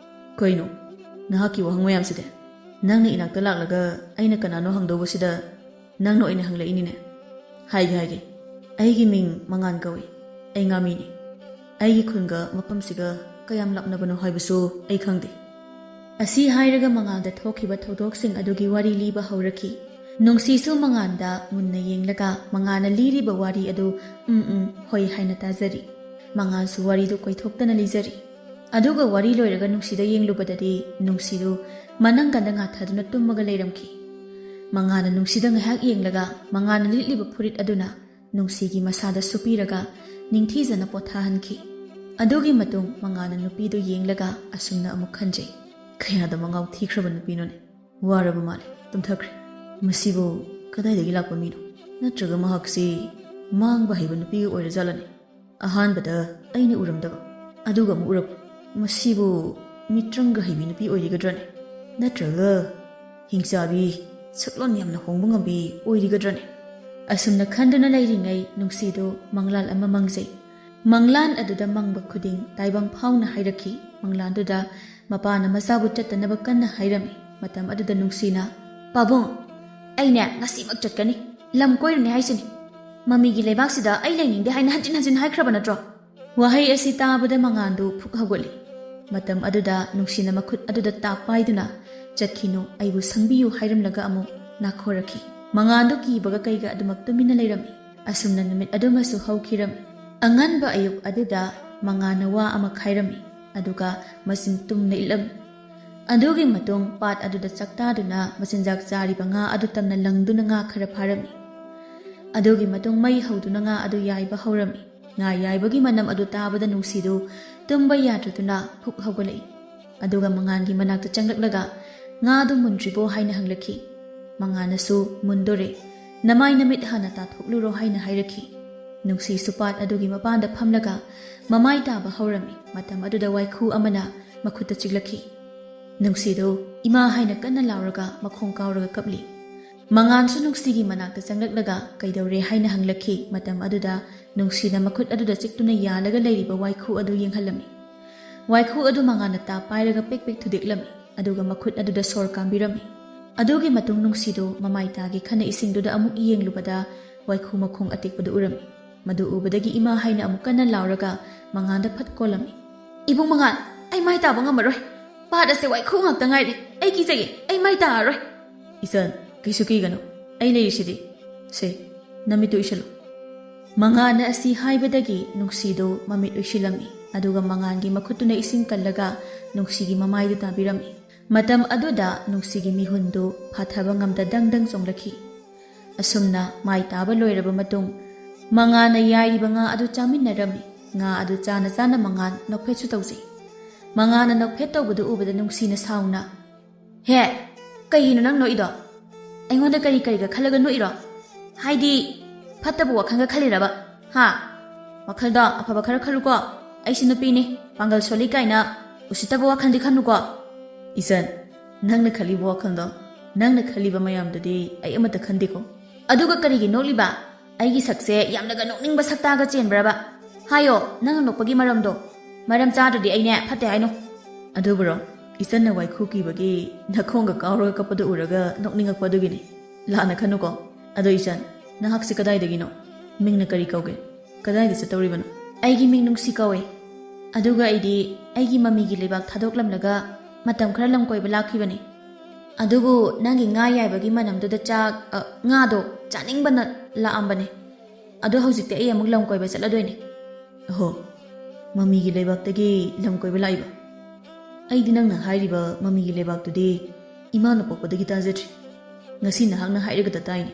"ꯀꯩꯅꯣ ꯅꯍꯥꯛꯀꯤ ꯋꯥꯍꯪ ꯃꯌꯥꯝꯁꯤꯗꯤ? ꯅꯪꯅ ꯏꯅꯥꯛꯇ ꯂꯥꯛꯂꯒ ꯑꯩꯅ ꯀꯅꯥꯅꯣ ꯍꯪꯗꯧꯕꯁꯤꯗ ꯅꯪꯅ ꯑꯣꯏꯅ ꯍꯪꯂꯛꯏꯅꯤꯅꯦ꯫ ꯍꯥꯏꯒꯦ, ꯍꯥꯏꯒꯦ꯫ ꯑꯩꯒꯤ ꯃꯤꯡ ꯃꯉꯥꯟ ꯀꯧꯏ꯫ ꯑꯩ ꯉꯥꯃꯤꯅꯤ꯫ ꯑꯩꯒꯤ ꯈꯨꯟꯒ ꯃꯐꯝꯁꯤꯒ ꯀꯌꯥꯝ ꯂꯥꯞꯅꯕꯅꯣ ꯍꯥꯏꯕꯁꯨ ꯑꯩ ꯈꯪꯗꯦ꯫" ꯑꯁꯤ ꯍꯥꯏꯔꯒ ꯃꯉꯥꯜꯗ ꯊꯣꯛꯈꯤꯕ ꯊꯧꯗꯣꯛꯁꯤꯡ ꯑꯗꯨꯒꯤ ꯋꯥꯔꯤ ꯂꯤꯕ ꯍꯧꯔꯛꯈꯤ꯫ ꯅꯨꯡꯁꯤꯁꯨ ꯃꯉꯥꯟꯗ ꯃꯨꯟꯅ ꯌꯦꯡꯂꯒ ꯃꯉꯥꯜꯅ ꯂꯤꯔꯤꯕ ꯋꯥꯔꯤ ꯑꯗꯨ "ꯎꯝ, ꯎꯝ, ꯍꯣꯏ" ꯍꯥꯏꯅ ꯇꯥꯖꯔꯤ꯫ ꯃꯉꯥꯜꯁꯨ ꯋꯥꯔꯤꯗꯨ ꯀꯣꯏꯊꯣꯛꯇꯅ ꯂꯤꯖꯔꯤ꯫ ꯑꯗꯨꯒ ꯋꯥꯔꯤ ꯂꯣꯏꯔꯒ ꯅꯨꯡꯁꯤꯗ ꯌꯦꯡꯂꯨꯕꯗꯗꯤ ꯅꯨꯡꯁꯤꯗꯨ ꯃꯅꯪꯒꯟꯗ ꯉꯥꯊꯗꯨꯅ ꯇꯨꯝꯃꯒ ꯂꯩꯔꯝꯈꯤ꯫ ꯃꯉꯥꯜꯅ ꯅꯨꯡꯁꯤꯗ ꯉꯥꯏꯍꯥꯛ ꯌꯦꯡꯂꯒ ꯃꯉꯥꯜꯅ ꯂꯤꯠꯂꯤꯕ ꯐꯨꯔꯤꯠ ꯑꯗꯨꯅ ꯅꯨꯡꯁꯤꯒꯤ ꯃꯁꯥꯗ ꯁꯨꯞꯄꯤꯔꯒ ꯅꯤꯡꯊꯤꯖꯅ ꯄꯣꯊꯥꯍꯟꯈꯤ꯫ ꯑꯗꯨꯒꯤ ꯃꯇꯨꯡ ꯃꯉꯥꯜꯅ ꯅꯨꯄꯤꯗꯨ ꯌꯦꯡꯂꯒ ꯑꯁꯨꯝꯅ ꯑꯃꯨꯛ ꯈꯟꯖꯩ, "ꯀꯌꯥꯗ ꯃꯉꯥꯎ ꯊꯤꯈ꯭ꯔꯕ ꯅꯨꯄꯤꯅꯣꯅꯦ꯫ ꯋꯥꯔꯕ ꯃꯥꯜꯂꯦ, ꯇꯨꯝꯊꯈ꯭ꯔꯦ꯫ ꯃꯁꯤꯕꯨ ꯀꯗꯥꯏꯗꯒꯤ ꯂꯥꯛꯄ ꯃꯤꯅꯣ? ꯅꯠꯇ꯭ꯔꯒ ꯃꯍꯥꯛꯁꯤ ꯃꯥꯡꯕ ꯍꯩꯕ ꯅꯨꯄꯤꯒ ꯑꯣꯏꯔꯖꯥꯠꯂꯅꯦ? ꯑꯍꯥꯟꯕꯗ ꯑꯩꯅ ꯎꯔꯝꯗꯕ, ꯑꯗꯨꯒ ꯑꯃꯨꯛ ꯎꯔꯛꯄ꯫ ꯃꯁꯤꯕꯨ ꯃꯤꯇ꯭ꯔꯪꯒ ꯍꯩꯕꯤ ꯅꯨꯄꯤ ꯑꯣꯏꯔꯤꯒꯗ꯭ꯔꯅꯦ? ꯅꯠꯇ꯭ꯔꯒ ꯍꯤꯡꯆꯥꯕꯤ, ꯁꯛꯂꯣꯟ ꯌꯥꯝꯅ ꯍꯣꯡꯕ ꯉꯝꯕꯤ ꯑꯣꯏꯔꯤꯒꯗ꯭ꯔꯅꯦ?" ꯑꯁꯨꯝꯅ ꯈꯟꯗꯨꯅ ꯂꯩꯔꯤꯉꯩ ꯅꯨꯡꯁꯤꯗꯨ ꯃꯪꯂꯥꯟ ꯑꯃ ꯃꯪꯖꯩ꯫ ꯃꯪꯂꯥꯟ ꯑꯗꯨꯗ ꯃꯪꯕ ꯈꯨꯗꯤꯡ ꯇꯥꯏꯕꯪ ꯐꯥꯎꯅ ꯍꯥꯏꯔꯛꯈꯤ꯫ ꯃꯪꯂꯥꯟꯗꯨꯗ ꯃꯄꯥꯅ ꯃꯆꯥꯕꯨ ꯆꯠꯇꯅꯕ ꯀꯟꯅ ꯍꯥꯏꯔꯝꯃꯤ꯫ ꯃꯇꯝ ꯑꯗꯨꯗ ꯅꯨꯡꯁꯤꯅ, "ꯄꯥꯕꯨꯡ, ꯑꯩꯅꯦ ꯉꯁꯤꯃꯛ ꯆꯠꯀꯅꯤ꯫ ꯂꯝ ꯀꯣꯏꯔꯨꯅꯤ ꯍꯥꯏꯁꯤꯅꯤ꯫ ꯃꯃꯤꯒꯤ ꯂꯩꯕꯥꯛꯁꯤꯗ ꯑꯩ ꯂꯩꯅꯤꯡꯗꯦ ꯍꯥꯏꯅ ꯍꯟꯖꯤꯟ ꯍꯟꯖꯤꯟ ꯍꯥꯏꯈ꯭ꯔꯕ ꯅꯠꯇ꯭ꯔꯣ?" ꯋꯥꯍꯩ ꯑꯁꯤ ꯇꯥꯕꯗ ꯃꯉꯥꯟꯗꯨ ꯐꯨꯛ ꯍꯧꯒꯠꯂꯤ꯫ ꯃꯇꯝ ꯑꯗꯨꯗ ꯅꯨꯡꯁꯤꯅ ꯃꯈꯨꯠ ꯑꯗꯨꯗ ꯇꯥꯞ ꯄꯥꯏꯗꯨꯅ, "ꯆꯠꯈꯤꯅꯨ, ꯑꯩꯕꯨ ꯁꯪꯕꯤꯌꯨ" ꯍꯥꯏꯔꯝꯂꯒ ꯑꯃꯨꯛ ꯅꯥꯈꯣꯔꯛꯈꯤ꯫ ꯃꯉꯥꯟꯗꯨ ꯀꯤꯕꯒ ꯀꯩꯒ ꯑꯗꯨꯃꯛ ꯇꯨꯃꯤꯟꯅ ꯂꯩꯔꯝꯃꯤ꯫ ꯑꯁꯨꯝꯅ ꯅꯨꯃꯤꯠ ꯑꯗꯨꯃꯁꯨ ꯍꯧꯈꯤꯔꯝꯃꯤ꯫ ꯑꯉꯟꯕ ꯑꯌꯨꯛ ꯑꯗꯨꯗ ꯃꯉꯥꯟꯅ ꯋꯥ ꯑꯃ ꯈꯥꯏꯔꯝꯃꯤ, ꯑꯗꯨꯒ ꯃꯆꯤꯟ ꯇꯨꯝꯅ ꯏꯠꯂꯝꯃꯤ꯫ ꯑꯗꯨꯒꯤ ꯃꯇꯨꯡ ꯄꯥꯠ ꯑꯗꯨꯗ ꯆꯥꯛꯇꯥꯗꯨꯅ ꯃꯆꯤꯟꯖꯥꯛ ꯆꯥꯔꯤꯕ ꯉꯥ ꯑꯗꯨ ꯇꯝꯅ ꯂꯪꯗꯨꯅ ꯉꯥ ꯈꯔ ꯐꯥꯔꯝꯃꯤ꯫ ꯑꯗꯨꯒꯤ ꯃꯇꯨꯡ ꯃꯩ ꯍꯧꯗꯨꯅ ꯉꯥ ꯑꯗꯨ ꯌꯥꯏꯕ ꯍꯧꯔꯝꯃꯤ꯫ ꯉꯥ ꯌꯥꯏꯕꯒꯤ ꯃꯅꯝ ꯑꯗꯨ ꯇꯥꯕꯗ ꯅꯨꯡꯁꯤꯗꯨ ꯇꯨꯝꯕ ꯌꯥꯗ꯭ꯔꯗꯨꯅ ꯐꯨꯛ ꯍꯧꯒꯠꯂꯛꯏ꯫ ꯑꯗꯨꯒ ꯃꯉꯥꯟꯒꯤ ꯃꯅꯥꯛꯇ ꯆꯪꯂꯛꯂꯒ, "ꯉꯥ ꯑꯗꯨ ꯃꯨꯟꯗ꯭ꯔꯤꯕꯣ?" ꯍꯥꯏꯅ ꯍꯪꯂꯛꯈꯤ꯫ ꯃꯉꯥꯟꯅꯁꯨ, "ꯃꯨꯟꯗꯣꯔꯦ, ꯅꯃꯥꯏ ꯅꯃꯤꯠ ꯍꯥꯟꯅ ꯇꯥꯊꯣꯛꯂꯨꯔꯣ" ꯍꯥꯏꯅ ꯍꯥꯏꯔꯛꯈꯤ꯫ ꯅꯨꯡꯁꯤꯁꯨ ꯄꯥꯠ ꯑꯗꯨꯒꯤ ꯃꯄꯥꯟꯗ ꯐꯝꯂꯒ ꯃꯃꯥꯏ ꯇꯥꯕ ꯍꯧꯔꯝꯃꯤ꯫ ꯃꯇꯝ ꯑꯗꯨꯗ ꯋꯥꯏꯈꯨ ꯑꯃꯅ ꯃꯈꯨꯠꯇ ꯆꯤꯛꯂꯛꯈꯤ꯫ ꯅꯨꯡꯁꯤꯗꯨ "ꯏꯃꯥ" ꯍꯥꯏꯅ ꯀꯟꯅ ꯂꯥꯎꯔꯒ ꯃꯈꯣꯡ ꯀꯥꯎꯔꯒ ꯀꯞꯂꯤ꯫ ꯃꯉꯥꯟꯁꯨ ꯅꯨꯡꯁꯤꯒꯤ ꯃꯅꯥꯛꯇ ꯆꯪꯂꯛꯂꯒ "ꯀꯩꯗꯧꯔꯦ?" ꯍꯥꯏꯅ ꯍꯪꯂꯛꯈꯤ꯫ ꯃꯇꯝ ꯑꯗꯨꯗ ꯅꯨꯡꯁꯤꯅ ꯃꯈꯨꯠ ꯑꯗꯨꯗ ꯆꯤꯛꯇꯨꯅ ꯌꯥꯜꯂꯒ ꯂꯩꯔꯤꯕ ꯋꯥꯏꯈꯨ ꯑꯗꯨ ꯌꯦꯡꯍꯜꯂꯝꯃꯤ꯫ ꯋꯥꯏꯈꯨ ꯑꯗꯨ ꯃꯉꯥꯟꯅ ꯇꯥꯞ ꯄꯥꯏꯔꯒ ꯄꯤꯛ ꯄꯤꯛ ꯊꯨꯗꯦꯛꯂꯝꯃꯤ, ꯑꯗꯨꯒ ꯃꯈꯨꯠ ꯑꯗꯨꯗ ꯁꯣꯔ ꯀꯥꯝꯕꯤꯔꯝꯃꯤ꯫ ꯑꯗꯨꯒꯤ ꯃꯇꯨꯡ ꯅꯨꯡꯁꯤꯗꯨ ꯃꯃꯥꯏ ꯇꯥꯒꯦ ꯈꯟꯅ ꯏꯁꯤꯡꯗꯨꯗ ꯑꯃꯨꯛ ꯌꯦꯡꯂꯨꯕꯗ ꯋꯥꯏꯈꯨ ꯃꯈꯣꯡ ꯑꯇꯦꯛꯄꯗꯨ ꯎꯔꯝꯃꯤ꯫ ꯃꯗꯨ ꯎꯕꯗꯒꯤ "ꯏꯃꯥ" ꯍꯥꯏꯅ ꯑꯃꯨꯛ ꯀꯟꯅ ꯂꯥꯎꯔꯒ ꯃꯉꯥꯟꯗ ꯐꯠ ꯀꯣꯜꯂꯝꯃꯤ꯫ "ꯏꯕꯨꯡ ꯃꯉꯥꯟ, ꯑꯩ ꯃꯥꯏ ꯇꯥꯕ ꯉꯝꯃꯔꯣꯏ꯫ ꯄꯥꯠ ꯑꯁꯦ ꯋꯥꯏꯈꯨ ꯉꯥꯛꯇ ꯉꯥꯏꯔꯦ꯫ ꯑꯩ ꯀꯤꯖꯩꯌꯦ꯫ ꯑꯩ ꯃꯥꯏ ꯇꯥꯔꯔꯣꯏ꯫" "ꯏꯆꯟ, ꯀꯩꯁꯨ ꯀꯤꯒꯅꯨ꯫ ꯑꯩ ꯂꯩꯔꯤꯁꯤꯗꯤ꯫ ꯁꯦ, ꯅꯃꯤꯠꯇꯨ ꯎꯏꯁꯜꯂꯨ꯫" ꯃꯉꯥꯟꯅ ꯑꯁꯤ ꯍꯥꯏꯕꯗꯒꯤ ꯅꯨꯡꯁꯤꯗꯨ ꯃꯃꯤꯠ ꯎꯏꯁꯤꯜꯂꯝꯃꯤ꯫ ꯑꯗꯨꯒ ꯃꯉꯥꯟꯒꯤ ꯃꯈꯨꯠꯇꯨꯅ ꯏꯁꯤꯡ ꯀꯜꯂꯒ ꯅꯨꯡꯁꯤꯒꯤ ꯃꯃꯥꯏꯗꯨ ꯇꯥꯕꯤꯔꯝꯃꯤ꯫ ꯃꯇꯝ ꯑꯗꯨꯗ ꯅꯨꯡꯁꯤꯒꯤ ꯃꯤꯍꯨꯟꯗꯨ ꯐꯥꯊꯕ ꯉꯝꯗ ꯗꯪ ꯗꯪ ꯆꯣꯡꯂꯛꯈꯤ꯫ ꯑꯁꯨꯝꯅ ꯃꯥꯏ ꯇꯥꯕ ꯂꯣꯏꯔꯕ ꯃꯇꯨꯡ, ꯃꯉꯥꯟꯅ ꯌꯥꯏꯔꯤꯕ ꯉꯥ ꯑꯗꯨ ꯆꯥꯃꯤꯟꯅꯔꯝꯃꯤ꯫ ꯉꯥ ꯑꯗꯨ ꯆꯥꯅ ꯆꯥꯅ ꯃꯉꯥꯟ ꯅꯣꯛꯐꯦꯠꯁꯨ ꯇꯧꯖꯩ꯫ ꯃꯉꯥꯟꯅ ꯅꯣꯛꯐꯦꯠ ꯇꯧꯕꯗꯨ ꯎꯕꯗ ꯅꯨꯡꯁꯤꯅ ꯁꯥꯎꯅ, "ꯍꯦ, ꯀꯩꯒꯤꯅꯣ ꯅꯪ ꯅꯣꯛꯏꯗꯣ? ꯑꯩꯉꯣꯟꯗ ꯀꯔꯤ ꯀꯔꯤꯒ ꯈꯜꯂꯒ ꯅꯣꯛꯏꯔꯣ? ꯍꯥꯏꯗꯤ, ꯐꯠꯇꯕ ꯋꯥꯈꯜꯒ ꯈꯜꯂꯤꯔꯕ? ꯍꯥ? ꯋꯥꯈꯜꯗꯣ ꯑꯐꯕ ꯈꯔ ꯈꯜꯂꯨꯀꯣ꯫ ꯑꯩꯁꯨ ꯅꯨꯄꯤꯅꯤ, ꯄꯥꯡꯒꯜ ꯁꯣꯜꯂꯤ ꯀꯥꯏꯅ ꯎꯁꯤꯠꯇꯕ ꯋꯥꯈꯜꯗꯤ ꯈꯟꯅꯨꯀꯣ꯫" "ꯏꯆꯟ, ꯅꯪꯅ ꯈꯜꯂꯤꯕ ꯋꯥꯈꯜꯗꯣ, ꯅꯪꯅ ꯈꯜꯂꯤꯕ ꯃꯌꯥꯝꯗꯨꯗꯤ ꯑꯩ ꯑꯃꯠꯇ ꯈꯟꯗꯦꯀꯣ꯫" "ꯑꯗꯨꯒ ꯀꯔꯤꯒꯤ ꯅꯣꯛꯂꯤꯕ? ꯑꯩꯒꯤ ꯁꯛꯁꯦ ꯌꯥꯝꯅꯒ ꯅꯣꯛꯅꯤꯡꯕ ꯁꯛꯇꯥꯒ ꯆꯦꯟꯕ꯭ꯔꯕ? ꯍꯥꯏꯌꯣ, ꯅꯪꯅ ꯅꯣꯛꯄꯒꯤ ꯃꯔꯝꯗꯣ꯫ ꯃꯔꯝ ꯆꯥꯗ꯭ꯔꯗꯤ ꯑꯩꯅꯦ ꯐꯠꯇꯦ ꯍꯥꯏꯅꯣ꯫" "ꯑꯗꯨꯕꯨꯔꯣ, ꯏꯆꯟꯅ ꯋꯥꯏꯈꯨ ꯀꯤꯕꯒꯤ ꯅꯈꯣꯡꯒ ꯀꯥꯎꯔꯒ ꯀꯞꯄꯗꯨ ꯎꯔꯒ ꯅꯣꯛꯅꯤꯡꯉꯛꯄ ꯑꯗꯨꯒꯤꯅꯤ꯫ ꯂꯥꯟꯅ ꯈꯟꯅꯨꯀꯣ꯫ ꯑꯗꯣ ꯏꯆꯟ, ꯅꯍꯥꯛꯁꯤ ꯀꯗꯥꯏꯗꯒꯤꯅꯣ? ꯃꯤꯡꯅ ꯀꯔꯤ ꯀꯧꯒꯦ? ꯀꯗꯥꯏꯗ ꯆꯠꯇꯧꯔꯤꯕꯅꯣ?" "ꯑꯩꯒꯤ ꯃꯤꯡ ꯅꯨꯡꯁꯤ ꯀꯧꯋꯦ꯫ ꯑꯗꯨꯒ ꯑꯩꯗꯤ ꯑꯩꯒꯤ ꯃꯃꯤꯒꯤ ꯂꯩꯕꯥꯛ ꯊꯥꯗꯣꯛꯂꯝꯂꯒ ꯃꯇꯝ ꯈꯔ ꯂꯝ ꯀꯣꯏꯕ ꯂꯥꯛꯈꯤꯕꯅꯤ꯫ ꯑꯗꯨꯕꯨ ꯅꯪꯒꯤ ꯉꯥ ꯌꯥꯏꯕꯒꯤ ꯃꯅꯝꯗꯨꯗ ꯆꯥꯛ, ꯑ, ꯉꯥꯗꯣ ꯆꯥꯅꯤꯡꯕꯅ ꯂꯥꯛꯑꯝꯕꯅꯦ꯫ ꯑꯗꯣ ꯍꯧꯖꯤꯛꯇꯤ ꯑꯩ ꯑꯃꯨꯛ ꯂꯝ ꯀꯣꯏꯕ ꯆꯠꯂꯗꯣꯏꯅꯦ꯫" "ꯑꯍꯣ, ꯃꯃꯤꯒꯤ ꯂꯩꯕꯥꯛꯇꯒꯤ ꯂꯝ ꯀꯣꯏꯕ ꯂꯥꯛꯏꯕ?" ꯑꯩꯗꯤ ꯅꯪꯅ ꯍꯥꯏꯔꯤꯕ ꯃꯃꯤꯒꯤ ꯂꯩꯕꯥꯛꯇꯨꯗꯤ ꯏꯃꯥꯅ ꯄꯣꯛꯄꯗꯒꯤ ꯇꯥꯖꯗ꯭ꯔꯤ꯫ ꯉꯁꯤ ꯅꯍꯥꯛꯅ ꯍꯥꯏꯔꯒꯗ ꯇꯥꯏꯅꯦ꯫